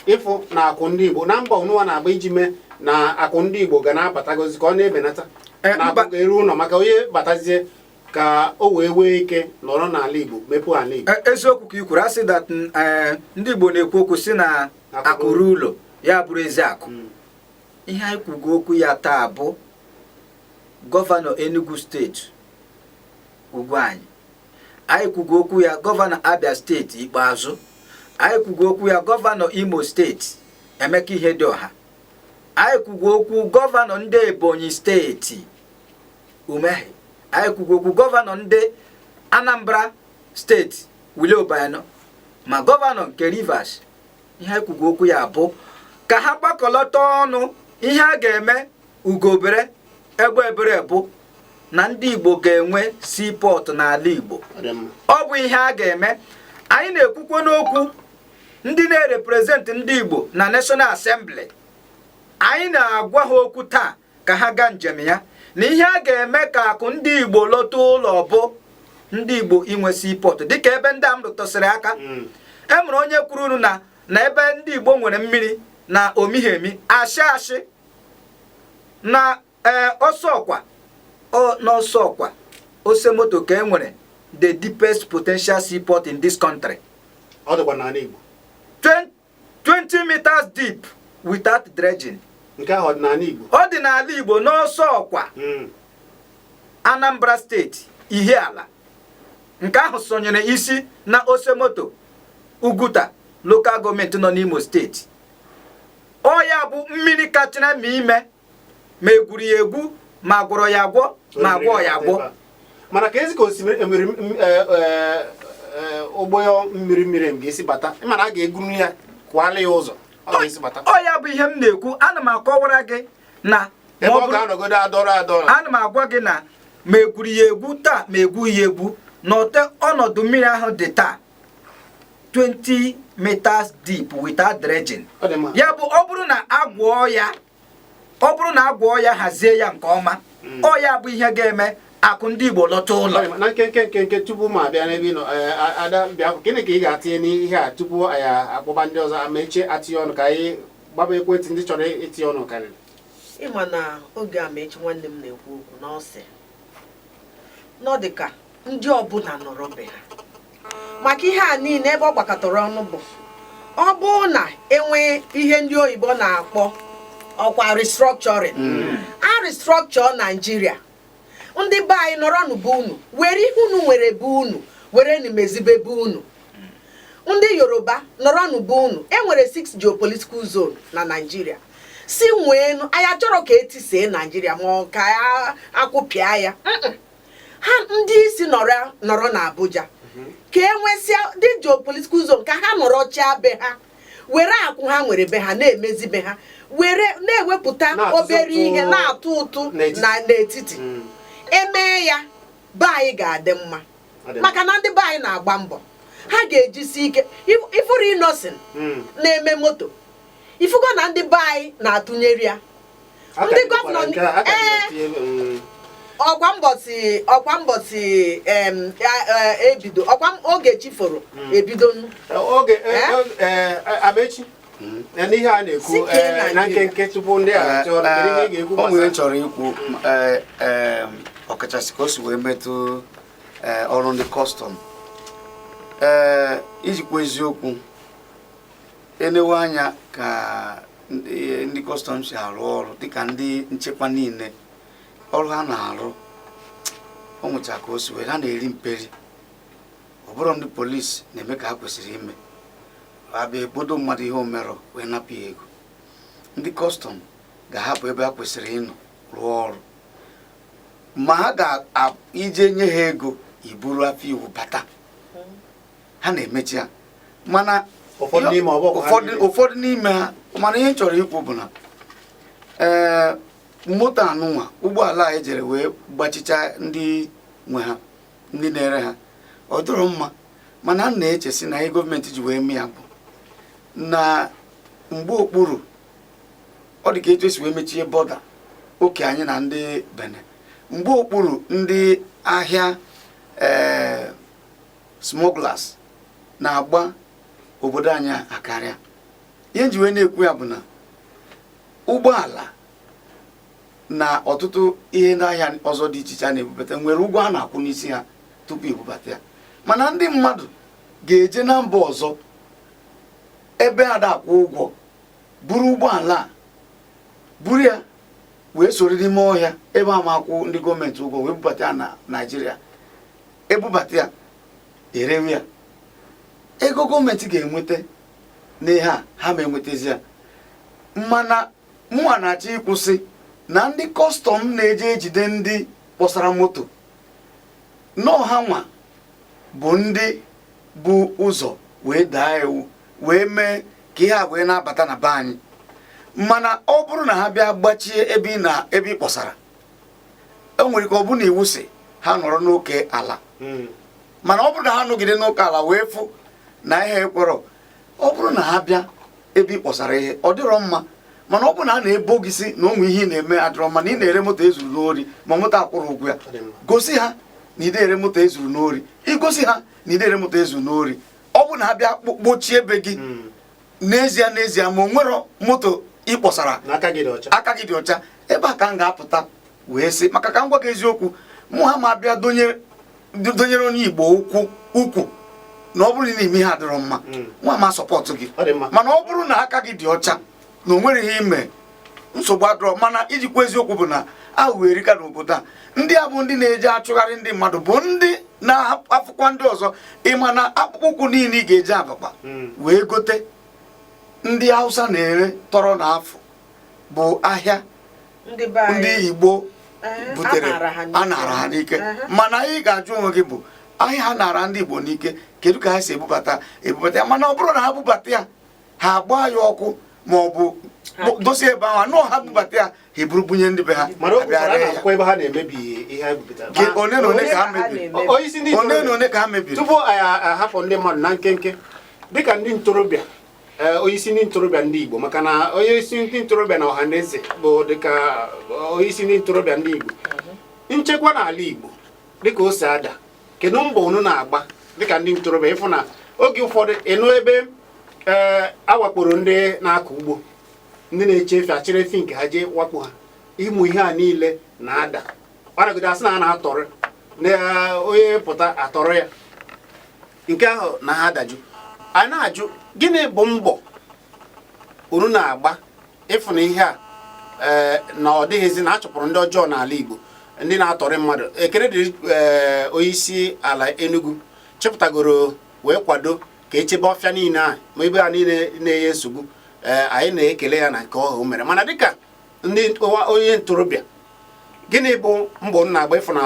ịfụ na akụ ndị Igbo, na mbọ ụnụnwa na-agba iji mee na akụ ndị Igbo ga na-abatagozi ka ọ na-ebenata na akụ ga-eru ụlọ, maka onye batazie ka o wee nwee ike nọrọ n'ala Igbo, mepee ala Igbo. Eziokwu ka i kwuru. Asị that ndị Igbo na-ekwu okwu si na akụ ruo ụlọ ya bụrụ ezi akụ. Ihe anyị kwugo okwu ya taa bụ gọvanọ Enugu steeti Ugwuanyi, anyị kwugo okwu ya gọvanọ Abia steeti Ikpeazụ, anyị kwugo okwu ya gọvanọ Imo steeti Emeka Ihedioha, anyị kwugo okwu gọvanọ ndị Ebonyi steeti Umahi, anyị kwugo okwu gọvanọ ndị Anambra steeti Willie Obiano, ma gọvanọ nke Rivers. Ihe anyị kwugo okwu ya bụ ka ha gbakọlọta ọnụ. Ihe a ga-eme ugobere egbe ebere bụ na ndị Igbo ga-enwe seaport n'ala Igbo. Ọ dị mma. Ọ bụ ihe a ga-eme. Anyị na-ekwukwo n'okwu ndị na-erepresent ndị Igbo na National Assembly, anyị na-agwa ha okwu taa ka ha gaa njem ya na ihe a ga-eme ka akụ ndị Igbo lọta ụlọ bụ ndị Igbo inwe seaport, dịka ebe ndị a m rụtụsịrị aka. E nwere onye kwuru na ebe ndị Igbo nwere mmiri na omighemi ashị ashị na ee ọsọ ọkwa n'ọsọ ọkwa ose moto ka e nwere the deepest potential seaport in this country. Ọ dịkwa n'ala Igbo. 20 meters deep without dredging. Nke ahụ ọ dị n'ala Igbo? Ọ dị n'ala Igbo n'ọsọ ọkwa, Anambra steeti, Ihiala. Nke ahụ sonyere isi na Osemoto, Uguta local government nọ n'Imo steeti. Ọ ya bụ mmiri kachara ma ime ma egwuru ya egwu, ma gwọrọ ya agwọ, ma gwọọ ya agwọ. Mana ka ezi ka osimiri emiri ụgbọ mmiri mmiri m ga-esi bata, mana a ga-eguru ya kwala ya ụzọ ọ ga-esi bata? Ọ ya bụ ihe m na-ekwu. Ana m akọwara gị na ebe ma ọ ọ ga-anọgodo adọrọ adọrọ. Ana m agwa gị na ma egwuru ya egwu taa, ma egwu ya egwu na ote ọnọdụ mmiri ahụ dị taa, 20 meters deep without dredging. Ọ dị mma. Ya bụ, ọ bụrụ na agwọọ ya, ọ bụrụ na agwọọ ya, hazie ya nke ọma, ọ ya bụ ihe ga-eme akụ ndị Igbo lọta ụlọ. Ọ dị mma. Na nkenke tupu m abịa n'ebe ị nọ, Ada bịa, gịnị ka ị ga-atinye n'ihe a tupu anyị akpọba ndị ọzọ ama eche atinye ọnụ, ka anyị gbaba ekwentị ndị chọrọ itinye ọnụ karịrị? Ịma na oge a ma echi nwanne m na-ekwu okwu na ọ sị na ọ dị ka ndị ọbụla nọrọ be ha maka ihe a niile ebe ọ gbakọtara ọnụ bụ ọ bụrụ na enwee ihe ndị oyibo na-akpọ ọkwa restructuring, a restructure Naijiria, ndị be anyị nọrọ n'be unu, were ihe unu nwere be unu, were nu mezibe be unu. Ndị Yoruba nọrọ n'be unu. E nwere 6 geopolitical zone na Naijiria, si nwee anyị achọrọ ka etisie Naijiria ma ọ ka ya akwụpịa ya. Ha ndị isi nọrọ nọrọ na Abuja ka e nwesịa dị geopolitical zone, ka ha nọrọ chia be ha, were akụ ha nwere be ha na-emezi be ha, were na-ewepụta na-atụzi obere ụtụ ihe na-atụ ụtụ n'etiti. na n'etiti. Emee ya, be anyị ga-adị mma. Ọ dị mma. Maka na ndị be anyị na-agba mbọ, ha ga-ejisi ike. Ifuru Innoson na-eme moto, ifugo na ndị be anyị na-atụnyere ya. A ka Ndị dịkwara gọvanọ nke a, a ka ee. dị Ọkwa mbọsị ebido ọkwa oge chi foro ebido nụ. Oge Eh? Amechi, n'ihe a na-ekwu Si kee na Naịjirịa. nkenke tupu ndị a chọrọ, kedu ihe ị ga-ekwu O nwere gbasara chọrọ ikwu, ọkachasị ka o si wee metụ ọrụ ndị custom. Ijikwa eziokwu enewe anya ka ndị custom si arụ ọrụ dịka ndị nchekwa niile, ọrụ ha na-arụ o nwecha ka o si wee ha na-eri mperi. Ọ bụrụ ndị polisi na-eme ka ha kwesịrị ime, abịa ebodo mmadụ ihe omerọ wee napụ ya ego, ndị custom ga-ahapụ ebe ha kwesịrị ịnọ rụọ ọrụ, ma ha ga-ije nye ha ego iburu afọ iwu bata, ha na-emechi ya. Mana Ụfọdụ n'ime ọ bụghị ha ụfọdụ niile. Ụfọdụ n'ime ha. Mana ihe m chọrọ ikwu bụ na moto anụnwa, ụgbọala a ejere wee gbachicha ndị nwe ha. Ndị na-ere ha, ọ dịrọ mma, mana m na-echesi na ihe gọọmenti ji wee mee ya bụ na mgbe okpuru ọ dị ka etu esi wee mechie border oke anyị na ndị Benin, mgbe okpuru ndị ahịa smugglers na-agba obodo anyị akarịa. Ihe nji wee na-ekwu ya bụ na ụgbọala na ọtụtụ ihe ndị ahịa ọzọ dị iche iche a na-ebubata nwere ụgwọ a na-akwụ n'isi ha tupu ebubata ya, mana ndị mmadụ ga-eje na mba ọzọ ebe a da-akwụ ụgwọ buru ụgbọala a, buru ya wee soro n'ime ọhịa ebe a ma akwụ ndị gọọmenti ụgwọ wee bubata ya na Naịjirịa. Ebubata ya, erewe ya, ego gọọmenti ga-enweta n'ihe a ha ma enwetazi ya. Mana mụnwa na-achọ ịkwụsị na ndị custom na-eje ejide ndị kpọsara moto nọọ, ha nwa bụ ndị bụ ụzọ wee daa iwu wee mee ka ihe a wee na-abata na be anyị. Mana ọ bụrụ na ha bịa gbachie ebe ị na ebe ị kpọsara, e nwere ike ọ bụ na iwu si ha nọrọ n'oke ala, mana ọ bụrụ na ha nọgide n'oke ala wee fụ na ihe ekwerọ, ọ bụrụ na ha bịa ebe ị kpọsara ihe, ọ dịrọ mma. Mana ọ bụrụ na a na-ebo gị si na ụmụ ihe ị na-eme adịrọ mma, na ị na-ere moto ezuru n'ori ma moto akwụrụ ụgwọ ya, Ọ dị mma. gosi ha na ị na-ere moto ezuru n'ori. Igosi ha na ị na-ere moto ezuru n'ori, ọ bụrụ na ha bịa kpochie ebe gị, n'ezie n'ezie, ma o nwero moto ị kpọsara n'aka gị dị ọcha, aka gị dị ọcha. Ebe a ka m ga-apụta wee sị, maka ka m gwa gị eziokwu, mụ ha ma bịa donyere onye Igbo ụkwụ ukwu na ọ bụrụ na ị na-eme ihe adịrọ mma, nwa ma support gị. Ọ dị mma. Mana ọ bụrụ na aka gị dị ọcha na o nwere ihe ime, nsogbu adịrọ. Mana ijikwa eziokwu bụ na aghụghọ erika n'obodo a. Ndị a bụ ndị na-eje achụgharị ndị mmadụ bụ ndị na-afụkwa ndị ọzọ. Ịma na akpụkpọ ụkwụ niile ị ga-eji abakpa wee gote, ndị Hausa na-ere tọrọ n'afọ bụ ahịa ndị be anyị ndị Igbo butere a nara ha n'ike. A nara ha n'ike. Mana anyị ga-ajụ onwe gị bụ ahịa ha nara ndị Igbo n'ike, kedu ka ha si ebubata ya? Mana ọ bụrụ na ha bubata ya, ha agbaa ya ọkụ ma ọ bụ dosie ebe ahụ anụ ha bubata ya, ha eburu bunye ndị be ha. Mana oge abịa ụfọdụ a ree ya. na-akwụkwọ ebe ha na-emebi ihe ha bupụtara. One na one ka ha Ole ka ha mebiri? na-emebi? Onye isi ndị One na ntorobịa, one ka ha mebiri? Tupu anyị ahapụ ndị mmadụ na nkenke, dịka ndị ntorobịa, onye isi ndị ntorobịa ndị Igbo, maka na onye isi ndị ntorobịa na Ọhaneze bụ dịka onye isi ndị ntorobịa ndị Igbo, nchekwa n'ala Igbo dịka o si ada, kedu mbọ unu na-agba dịka ndị ntorobịa ịfụ na oge ụfọdụ ịnụ ebe awakporo ndị na-akọ ugbo, ndị na-eche efi, achịrị efi nke ha jee wakpo ha? Ịmụ ihe a niile na-ada, ọ nagide asị na a na-atọrọ na onye pụta atọrọ ya, nke ahụ na ha adajụ. A na-ajụ, gịnị bụ mbọ unu na-agba ịfụ na ihe a na ọ dịghịzi, na a chụpụrụ ndị ọjọọ n'ala Igbo, ndị na-atọrị mmadụ? Ekele dịrị onye isi ala Enugu chịpụtagoro wee kwado ka echebe ọfịa niile a, ma ebe a niile na-enye nsogbu. Anyị na-ekele ya na nke ọhụ mere. Mana dịka ndị onye ntorobịa, gịnị bụ mbọ unu na-agba ịfụ na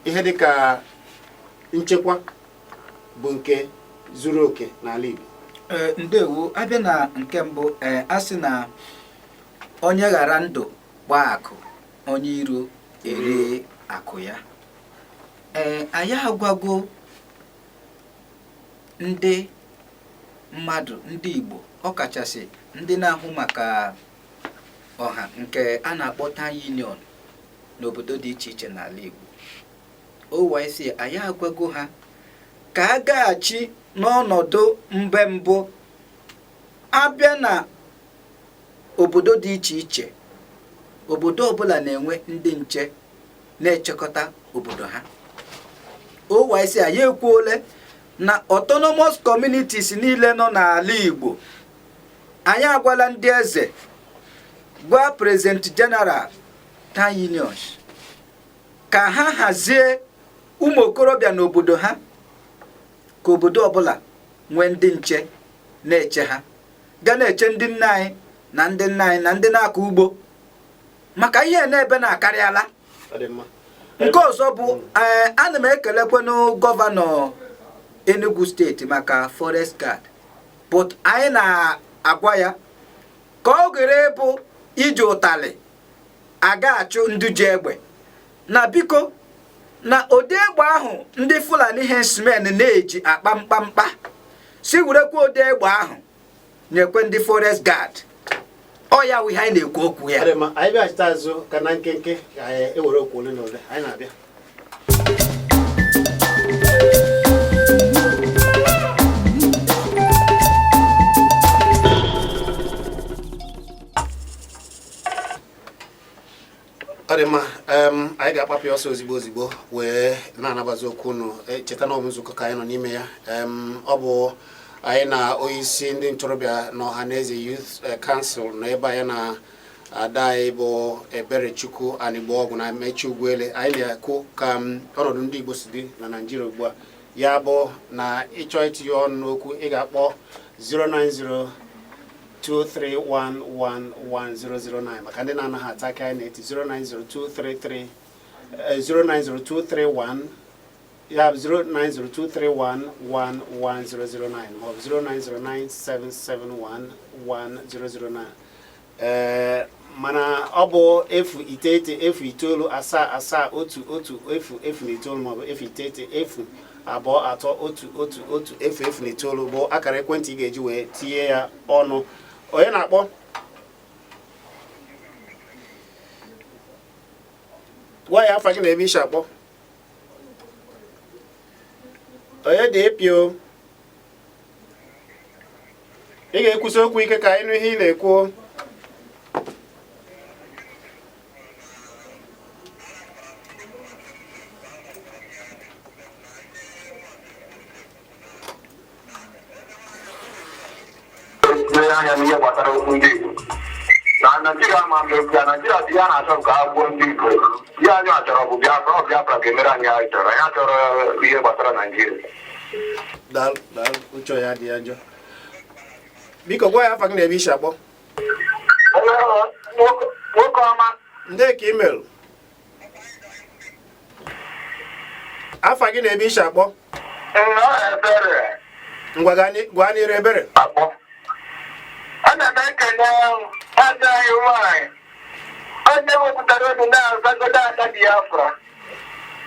ihe dịka nchekwa bụ nke zuru oke n'ala Igbo? Ee, ndewo. Abịa na nke mbụ, a sị na onye ghara ndụ gbaa akụ, onye iro ere akụ ya. Anyị agwago ndị mmadụ, ndị Igbo, ọkachasị ndị na-ahụ maka ọha nke a na-akpọ town union n'obodo dị iche iche n'ala Igbo, OYC, anyị agwago ha ka a gaghachi n'ọnọdụ mgbe mbụ. Abịa na obodo dị iche iche, obodo ọbụla na-enwe ndị nche na-echekọta obodo ha. OYC anyị ekwuole na autonomous communities niile nọ n'ala Igbo, anyị agwala ndị eze, gwa president general town unions ka ha hazie ụmụ okorobịa n'obodo ha, ka obodo ọbụla nwee ndị nche na-eche ha, ga na-eche ndị nne anyị na ndị nna anyị na ndị na-akọ ugbo, maka ihe na-ebe na-akarịala. Ọ dị mma. Nke ọzọ bụ, ana m ekelekwenụ gọvanọ Enugu steeti maka forest guard, but anyị na-agwa ya ka ọ ghere bụ iji ụtalị aga achụ ndị ji egbe na biko. Na ụdị egbe ahụ ndị Fulani herdsmen na-eji akpa mkpamkpa, si werekwa ụdị egbe ahụ nyekwe ndị forest guard. Ọ ya wụ ihe anyị na-ekwu okwu ya. Ọ dị mma, anyị bịachite azụ ka na nkenke ka anyị ewere okwu ole na ole. Anyị na-abịa. Ọ dị mma, anyị ga-akpapụ ya ọsọ ozigbo ozigbo wee na-anabazi okwu unu. Cheta na ọ bụ nzukọ ka anyị nọ n'ime ya. Ọ bụ anyị na onyeisi ndị ntorobịa na Ọhaneze Youth Council nọ ebe anyị na ada anyị bụ Eberechukwu Anigbo Ọgwụ na Mechi Ugwuele. Anyị na-ekwu ka ọnọdụ ndị Igbo si dị na Naịjirịa ugbu a. Ya bụ na ịchọọ itinye ọnụ n'okwu, ị ga-akpọ 090 2311109. Maka ndị na-anaghị ata aka, anyị na-eti 090233, 090231, ya bụ 0902311109 maọbụ 09097711009. Ee, mana ọ bụ 0 9 0 9 7 7 1 1 0 0 9 maọbụ 0 9 0 2 3 1 1 1 0 0 9 bụ akara ekwentị ị ga-eji wee tinye ya ọnụ. Onye na-akpọ? Gwa ya afa gị na ebe isi akpọ. Onye dị epio, ị ga-ekwusi okwu ike ka anyị nụ ihe ị na-ekwu. Tinye anya n'ihe gbasara okwu ndị Igbo na Naijiria, ma mgbe ya Naijiria dị ya na-achọ nke agwọ ndị Igbo. Ihe anyị achọrọ bụ Biafra. Ọ Biafra ga-emere anyị. Anyị chọrọ, anyị achọrọ ihe gbasara Naijiria. Daalụ, daalụ. Uche ya dị ya njọ. Biko gwa ya afa gị na ebe isi akpọ. Nwoke ọma. Ndị ka email afa gị na ebe isi akpọ. Nnọọ, Ebere. Ngwa, gwa n'iru, Ebere. Akpọ. Ana m ekele ada anyị nwanyị, onye wepụtara obi na-azagodo ada Biafra.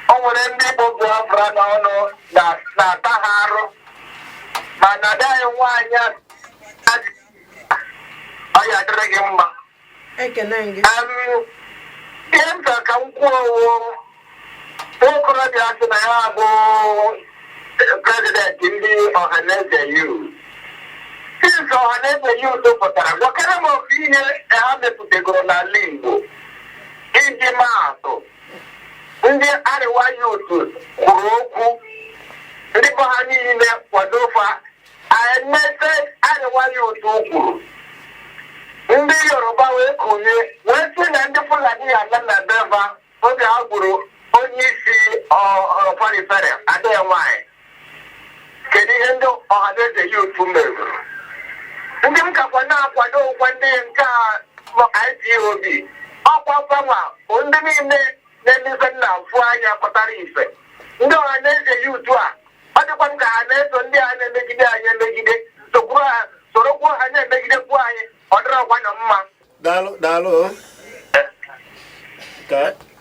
O nwere ndị Igbo Biafra n'ọnụ na-ata ha arụ, mana ada anyị nwanyị a, ọ ya adịrị gị mma. Ekene gị. Ihe m chọrọ ka m kwuo owo, nwokorobịa sị na ya bụ president ndị Ọhaneze Youth. Since Ọhaneze Youth pụtara, gwakere m ofu ihe ha mepụtagoro n'ala Igbo iji maa atụ. Ndị Arewa Youth kwuru okwu, ndị be ha niile kwado fa emete. Arewa Youth kwuru, ndị Yoruba wee kunye wee sị na ndị Fulani ya ala na beva oge ha gburu onye isi Afenifere, ada ya nwanyị. Kedu ihe ndị Ọhaneze Youth mezuru? Ndị m kakwa na-akwado ụkwa ndị nke a bụ IPOB. Ọkwa fanwa bụ ndị niile na-eme ife nna mfu anya pụtara ife. Ndị Ọhaneze Youth a, ọ dịkwa m ka ha na-eso ndị a na-emegide anyị emegide, sokwuru ha, sorokwuo ha na-emegidekwu anyị. Ọ dịrọkwa na mma. Daalụ, daalụ o.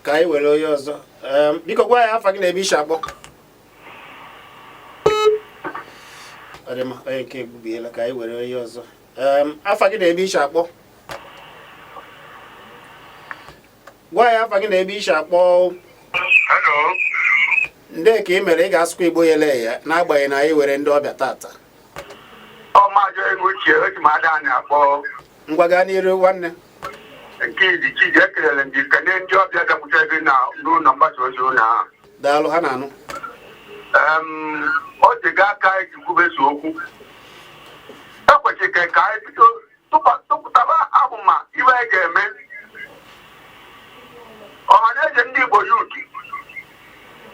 Ka anyị were onye ọzọ. Biko gwa ya afa gị na ebe isi akpọ. Ọ dị mma, onye nke egbubiela. Ka anyị were onye ọzọ. Afa gị na ebe isi akpọ. Gwa ya afa gị na ebe isi akpọ. Hello. Ndị ka ị mere, ị ga-asụkwa Igbo yele ya, n'agbanyeghị na anyị were ndị ọbịa tata. Ọ Maazị Uche, eji m ada anyị akpọ. Ngwa, gaa n'iru, nwanne. Nke izi, Chiji, ekelere m gị, kene ndị ọbịa bịakwutere gị na n'ụlọ mgbasa ozi ụlọ ahụ. Daalụ, ha na-anụ. O tego aka eji kwubeso okwu. Ekwesịrị ka anyị bido tụpụtaba amụma iwe anyị ga-eme. Ọhaneze ndị Igbo Youth,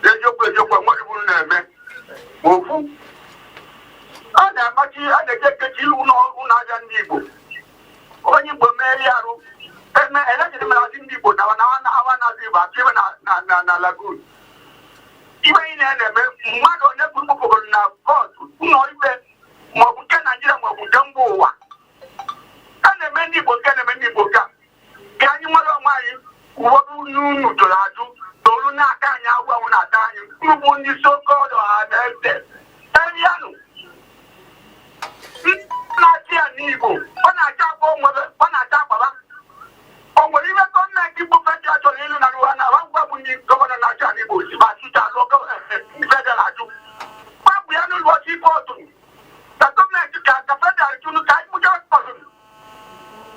eziokwu eziokwu, enweghị uru na-eme. Ma ofu a na-amachi, a na-eje ekechi ụlọ ahịa ndị Igbo. Onye Igbo mee ya arụ eme elejiri mere asị ndị Igbo na na awa na-azụ Igbo achọ ibe na lagoon. Ibe niile a na-eme, mmadụ onye kpụpụgoro na court, ụlọ ikpe, maọbụ nke Naijiria maọbụ nke mba ụwa, a na-eme ndị Igbo nke na-eme ndị Igbo ka ka anyị nwere onwe anyị. Ụfọdụ n'unu jụrụ ajụ tolu n'aka anyị, agwụ anwụ na-ata. Bụ ndị so-called Ọhaneze erianụ ndị na-achị ya n'Igbo, ọ na-acha akpa onwebe, ọ na-acha akpaba. O nwere ihe gọọmenti bụ federal chọrọ ịlụ na ruwa na ngwa bụ ndị governor na-achị ala Igbo si ma achịcha alụ federal ajụ gbapụ ya n'ụlọ ife otu ka gọọmenti ka federal tụnụ ka anyị kpụcha ọzọ.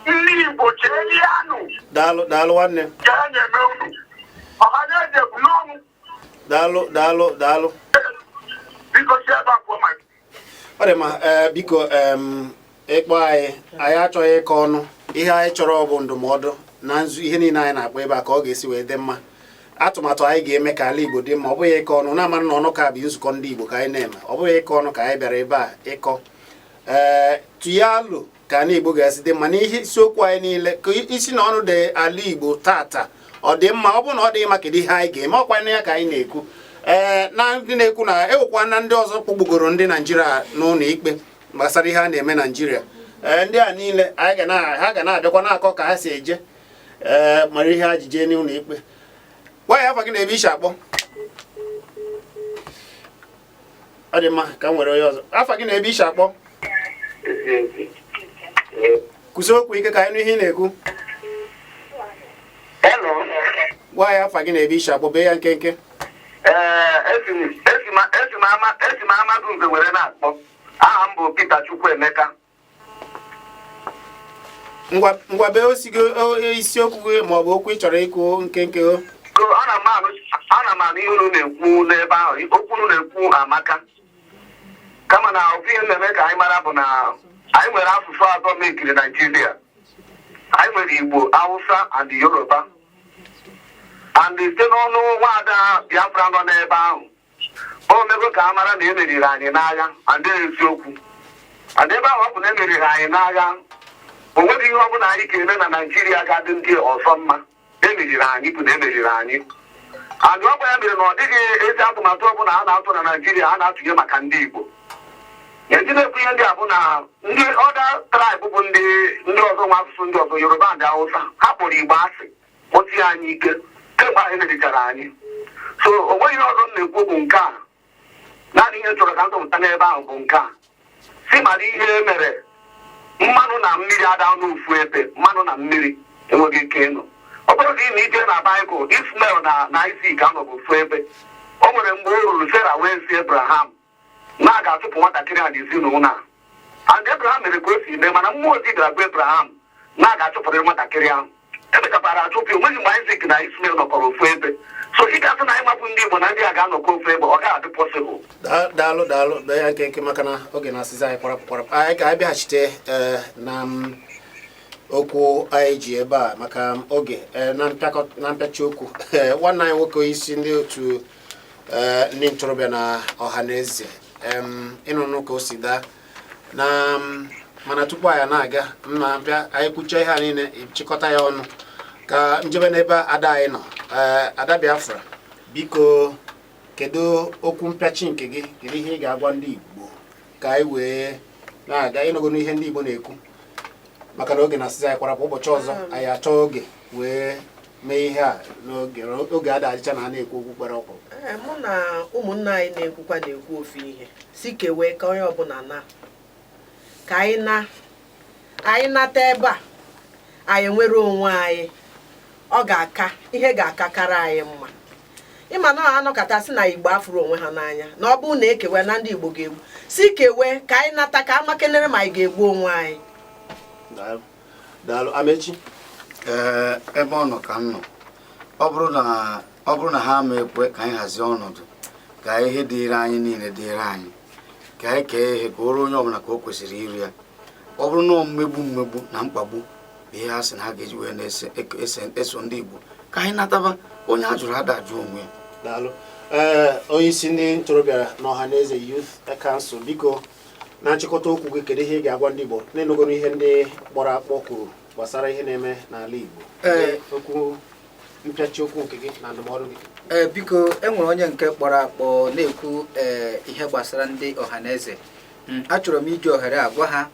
Ndị Igbo, cheelianụ. Daalụ, daalụ nwanne. Ka a na-eme unu Ọhaneze bụ n'ọnwụ. Daalụ, daalụ, daalụ. Biko, si ebe a pụọ ma Ọ dị mma. Ee, biko, ịkpọ anyị, anyị achọghị ịkọ ọnụ. Ihe anyị chọrọ bụ ndụmọdụ na nzu. Ihe niile anyị na-akpọ ebe a ka ọ ga-esi wee dị mma, atụmatụ anyị ga-eme ka ala Igbo dị mma. Ọ bụghị ịkọ ọnụ na-ama na ọnụ ka bụ nzukọ ndị Igbo ka anyị na-eme. Ọ bụghị ịkọ ọnụ ka anyị bịara ebe a ịkọ. Ee, tụnye alụ ka ala Igbo ga-esi dị mma n'ihe isiokwu anyị niile, ka isi na ọnụ dị ala Igbo tata ọ dị mma. Ọ bụrụ na ọ dịghị mma, kedu ihe anyị ga-eme? Ọkwa ya ka anyị na-ekwu. Ee, na ndị na-ekwu na ewekwa na ndị ọzọ kpụgbugoro ndị Naijiria n'ụlọ ikpe gbasara ihe a na-eme Naijiria. Ee, ndị a niile anyị ga na ha ga na-abịakwa na-akọ ka ha si eje, ee, mara ihe ha ji jee n'ụlọ ikpe. Gwa ya afa gị na ebe ishi akpọ. Ọ dị mma, ka m were onye ọzọ. Afa gị na ebe ishi akpọ. Kwụsị okwu ike ka anyị nụ ihe ị na-ekwu. Hello. Gwa ya afa gị na ebe ishi akpọ, bee ya nkenke. Ee, esi m Amadu Nze were na-akpọ. Aha m bụ Peter Chukwuemeka. Ngwa ngwa, bee osi gị isiokwu gị maọbụ okwu ị chọrọ ikwu nkenke o. So, ana m anụ ihe unu na-ekwu n'ebe ahụ. Okwu unu na-ekwu amaka. Kama na ofu ihe na-eme ka anyị mara bụ na anyị nwere asụsụ atọ mekiri Naijiria. Anyị nwere Igbo, Hausa and Yoruba. And site n'ọnụ nwaada Biafra nọ n'ebe ahụ, o mego ka a mara na emeriri anyị n'agha, and eziokwu. And ebe ahụ ọ bụ na emeriri anyị n'agha, o nweghị ihe ọbụla anyị ga-eme na Naijiria ga-adị ndị ọzọ mma. Emeriri anyị bụ na emeriri anyị. And ọ bụ ya mere na ọ dịghị ezi atụmatụ ọbụla a na-atụ na Naijiria a na-atụnye maka ndị Igbo. Ihe ndị na-ekwu ihe ndị a bụ na ndị other tribe bụ ndị ọzọ nwe asụsụ ndị ọzọ, Yoruba and Hausa, ha kpọrọ Igbo asị, kpọtie anyị ike kemgbe anyị merichara anyị. So o nweghị ihe ọzọ m na-ekwu bụ nke a. Naanị ihe m chọrọ ka m zọpụta n'ebe ahụ bụ nke a: si mara ihe mere mmanụ na mmiri ada n'ofu ebe. Mmanụ na mmiri enweghị ike ịnọ. Ọ bụrụ na ị na ije na Baịbụl, Ismael na Isaac anọghị ofu ebe. O nwere mgbe o ruru, Sarah wee sị Abraham na a ga-achụpụ nwatakịrị a n'ezinụlọ a. And Abraham mere ka o si mee, mana mmụọ ozi bịara gwa Abraham na a ga-achụpụrịrị nwatakịrị ahụ. Emechakwara achụpụ ya. Onweghị mgbe Isaac na Ismael nọkọrọ ofu ebe. So ị ga-asị na anyị mapụ ndị Igbo na ndị a ga-anọkọ ofu ebe, ọ gaghị adị possible. Daalụ, daalụ. Bee ya nkenke maka na oge na-asịzi anyị kwarapụ kwarapụ. Anyị ka anyị bịaghachite, ee, na okwu anyị ji ebe a maka oge, ee, na mpịachi okwu. Ee, nwanne anyị nwoke, isi ndị otu, ee, ndị ntorobịa na ọha na eze, ịnụnụ ka o si daa na mana tupu anyị na-aga, m na-abịa anyị kwuchie ihe a niile, chịkọta ya ọnụ ka njebe n'ebe ada anyị nọ. Ee, ada Biafra, biko, kedu okwu mpịachi nke gị? Kedu ihe ị ga-agwa ndị Igbo ka anyị wee na-aga ịnọgo n'ihe ndị Igbo na-ekwu, maka na oge na-asịzi anyị kwarapụ? Ụbọchị ọzọ anyị achọ oge wee mee ihe a n'oge. Oge ada adịcha na ha na-ekwu okwu kpere ọkpụrụ. Ee, mụ na ụmụnne anyị na-ekwukwa na-ekwu ofu ihe, si kewee ka onye ọbụla na ka anyị na anyị nata ebe a anyị nwere onwe anyị. Ọ ga-aka ihe ga-akakara anyị mma. Ịma na ọ anọkọta sị na Igbo afụrụ onwe ha n'anya, na ọ bụrụ na ekewe na ndị Igbo ga-egbu, si kewe ka anyị nata ka amakenere ma anyị ga-egbu onwe anyị. Daalụ, daalụ, Amechi. Ee, ebe ọ nọ ka m nọ. Ọ bụrụ na ha ama ekwe ka anyị hazie ọnọdụ ka ihe dịịrị anyị niile dịịrị anyị, ka anyị kee ihe ka o ruo onye ọbụla ka o kwesịrị iru ya, ọ bụrụ na mmegbu mmegbu na mkpagbu bụ ihe ha sị na ha ga-eji wee na-ese eso ndị Igbo, ka anyị nataba. Onye a jụrụ ada ajụ onwe ya. Daalụ. Ee, onye isi ndị ntorobịa na ọha na eze Youth Council, biko, na nchịkọta okwu gị, kedu ihe ị ga-agwa ndị Igbo na-enugoro ihe ndị kpọrọ akpọ kwuru gbasara ihe na-eme n'ala Igbo? Ee. Okwu mpịachi okwu nke gị na ndụmọdụ gị. Ee, biko, e nwere onye nke kpọrọ akpọ na-ekwu, ee, ihe gbasara ndị Ọhaneze. Achọrọ m iji ohere a gwa ha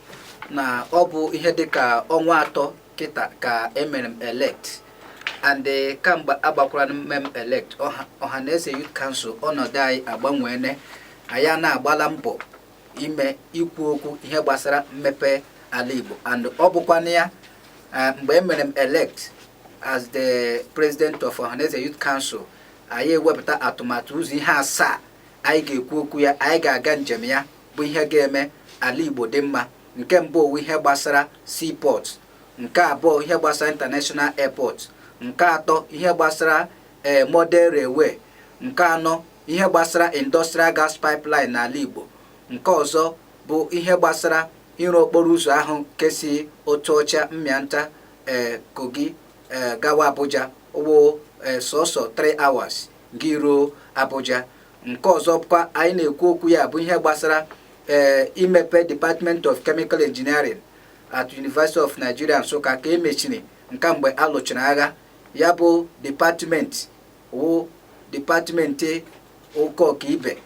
na ọ bụ ihe dịka ọnwa 3 kịta ka emere m elect. And kamgbe agbakwara mmem elect Ọhaneze Youth Council, ọnọdụ anyị agbanweene. Anyị a na-agbala mbọ ime ikwu okwu ihe gbasara mmepe ala Igbo. And ọ bụkwanụ ya, mgbe e mere m elect as the president of Ọhaneze Youth Council, anyị ewepụta atụmatụ ụzọ ihe asaa anyị ga-ekwu okwu ya, anyị ga-aga njem ya, bụ ihe ga-eme ala Igbo dị mma. Nke mbụ wụ ihe gbasara seaport, nke abụọ ihe gbasara international airport, nke atọ ihe gbasara model railway, nke anọ ihe gbasara industrial gas pipeline n'ala Igbo, nke ọzọ bụ ihe gbasara ịrụ okporo ụzọ ahụ nke si Otuocha, Mmịanta, Kogi, gawa Abuja, wụ sọsọ 3 hours gị ruo Abuja. Nke ọzọ kwa anyị na-ekwu okwu ya bụ ihe gbasara imepe Department of Chemical Engineering at University of Nigeria Nsụka, ka emechiri nke mgbe a lụchara agha. Ya bụ department wụ department ụka ọkaibe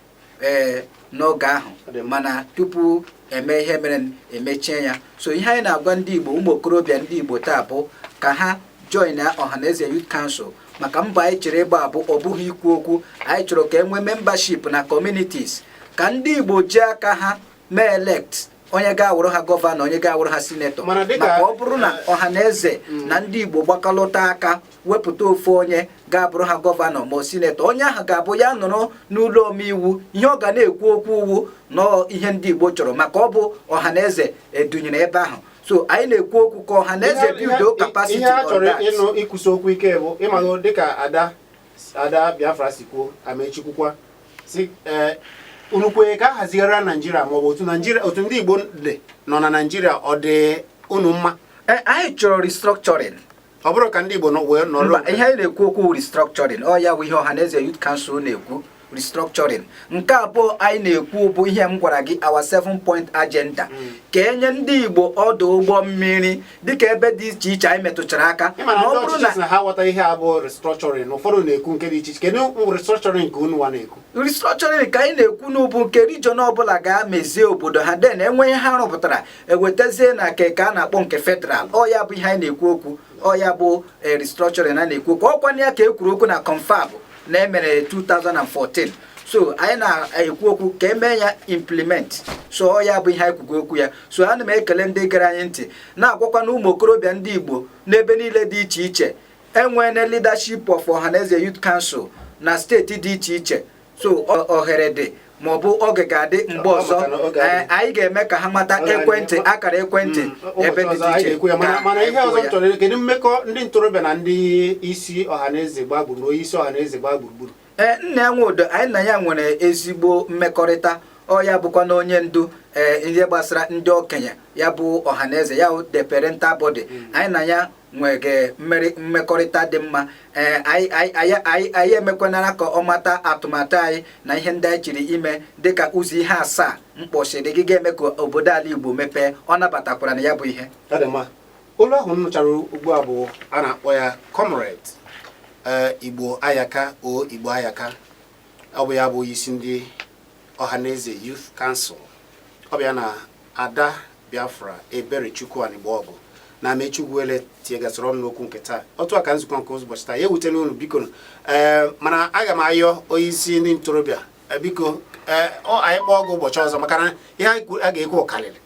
n'oge ahụ, mana tupu eme ihe mere emechie ya. So ihe anyị na-agwa ndị Igbo, ụmụ okorobịa ndị Igbo taa, bụ ka ha join na Ọhaneze Youth Council, maka mbọ anyị chere ịgba bụ ọ bụghị ikwu okwu. Anyị chọrọ ka e nwee membership na communities, ka ndị Igbo ji aka ha mee elect onye ga-awụrụ ha gọvanọ, onye ga-awụrụ ha senator. Mana dịka- Maka ọ bụrụ na Ọhaneze na ndị Igbo gbakọlụta aka wepụta ofu onye ga-abụrụ ha gọvanọ ma ọ senator, onye ahụ ga-abụ ya nọrọ n'ụlọ omeiwu, ihe ọ ga na-ekwu okwu uwu nọọ ihe ndị Igbo chọrọ, maka ọ bụ Ọhaneze edunyere ebe ahụ. So anyị na-ekwu okwu ka Ọhaneze build capacity Ihe a on chọrọ that. ịnụ ikwusi okwu ike bụ ịmago dịka ada Biafra si kwuo, Amechikwukwa si unu kwenye ka a hazigara Naijiria, maọbụ otu Naijiria, otu ndị Igbo dị nọ na Naijiria, ọ dị unu mma? Anyị chọrọ restructuring. Ọ bụrụ ka ndị Igbo nọ wee nọrọ Mba, ihe anyị na-ekwu okwu restructuring. Ọ ya bụ ihe Ọhaneze Youth Council na-ekwu, restructuring. Nke abụọ anyị na-ekwu bụ ihe m gwara gị, our seven point agenda, ka enye ndị Igbo ọdụ ụgbọ mmiri dịka ebe dị iche iche anyị metụchara aka. Ịma na Ma ọ ndị bụrụ ọchịchị na sị na ha ghọta ihe a bụ restructuring. Ụfọdụ na-ekwu nke dị iche iche. Kedu restructuring nke unu nwa na-ekwu? Restructuring ka anyị na-ekwu n'ubu nke region ọbụla ga-amezie obodo ha, den enwe ihe ha rụpụtara ewetazie na nke ka a na-akpọ nke federal. Ọ ya bụ ihe anyị na-ekwu okwu. Ọ ya bụ restructuring a na-ekwu okwu. Ọkwa ya ka e kwuru okwu na confab na emere 2014. So anyị na-ekwu okwu ka emee ya implement. So ọ ya bụ ihe anyị kwugo okwu ya. So ana m ekele ndị gere anyị ntị, na-agwakwa na ụmụ okorobịa ndị Igbo n'ebe niile dị iche iche, enweela leadership of Ọhaneze Youth Council na steeti dị iche iche. So ohere dị, ma ọ bụ oge ga-adị mgbe Ọ ọzọ maka na oge adịghị. Anyị ga-eme ka ha mata Oge adịghị. ekwentị, akara ekwentị ebe Ụbọchị dị ọzọ anyị iche ga-ekwu ya. Mana ka mana ihe anyị ọzọ kwuo m ya. chọrọ, kedu mmekọ ndị ntorobịa na ndị isi Ọhaneze gbaa gburugburu, onye isi Ọhaneze gbaa gburugburu? Nna ya Nwodo, anyị na ya nwere ezigbo mmekọrịta. Ọ ya bụkwa na onye ndu ihe gbasara ndị okenye, ya bụ Ọhaneze, ya bụ the parental body. Anyị na ya nwere mmekọrịta dị mma. Ee, anyị emekwanara ka ọ mata atụmatụ anyị na ihe ndị anyị chịrị ime, dịka ụzọ ihe asaa mkpọchiri gị ga-eme ka obodo ala Igbo mepee. Ọ nabatakwara na ya bụ ihe. Ọ dị mma. Olu ahụ m nụchara ugbu a bụ a na-akpọ ya Comrade Igbo Ayaka o Igbo Ayaka. Ọ bụ ya bụ isi ndị Ọhaneze Youth Council. Ọ bụ ya na Ada Biafra Eberechukwu Anigboọgụ na Amechugwuele tiegasịrị ọnụ n'okwu nke taa. Otu a ka nzukọ nke ụbọchị taa ya ewutela unu, biko. Mana aga m ayọ onye isi ndị ntorobịa, biko, anyị kpọọ gị ụbọchị ọzọ, maka na ihe a ga-ekwu karịrị.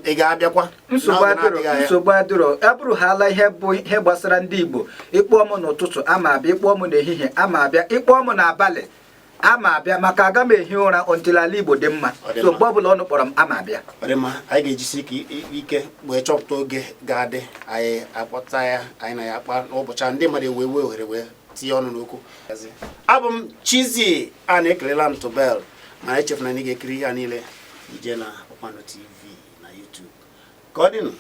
Ị ga-abịakwa Nsogbu n'oge adịrọ. na-adịghị anya? Nsogbu adịrọ. Abụrụhala ihe bụ ihe gbasara ndị Igbo, ịkpọọ m n'ụtụtụ ama abịa, ịkpọọ m n'ehihie ama abịa, ịkpọọ m n'abalị ama abịa, maka aga m ehi ụra until ala Igbo dị mma. Ọ dị So mma. mgbe ọbụla ọnụ kpọrọ m, ama abịa. Ọ dị mma. Anyị ga-ejisi ike ike wee chọpụta oge ga-adị anyị akpọta ya, anyị na ya akpa n'ụbọchị ahụ, ndị mmadụ ewee wee ohere wee tinye ọnụ n'okwu. Abụ m Chizzy a na-ekelela m Tobel, mana echefuna na ị ga-ekiri ihe a niile ije na Kpakpando TV na YouTube. Ka ọ dịnụ.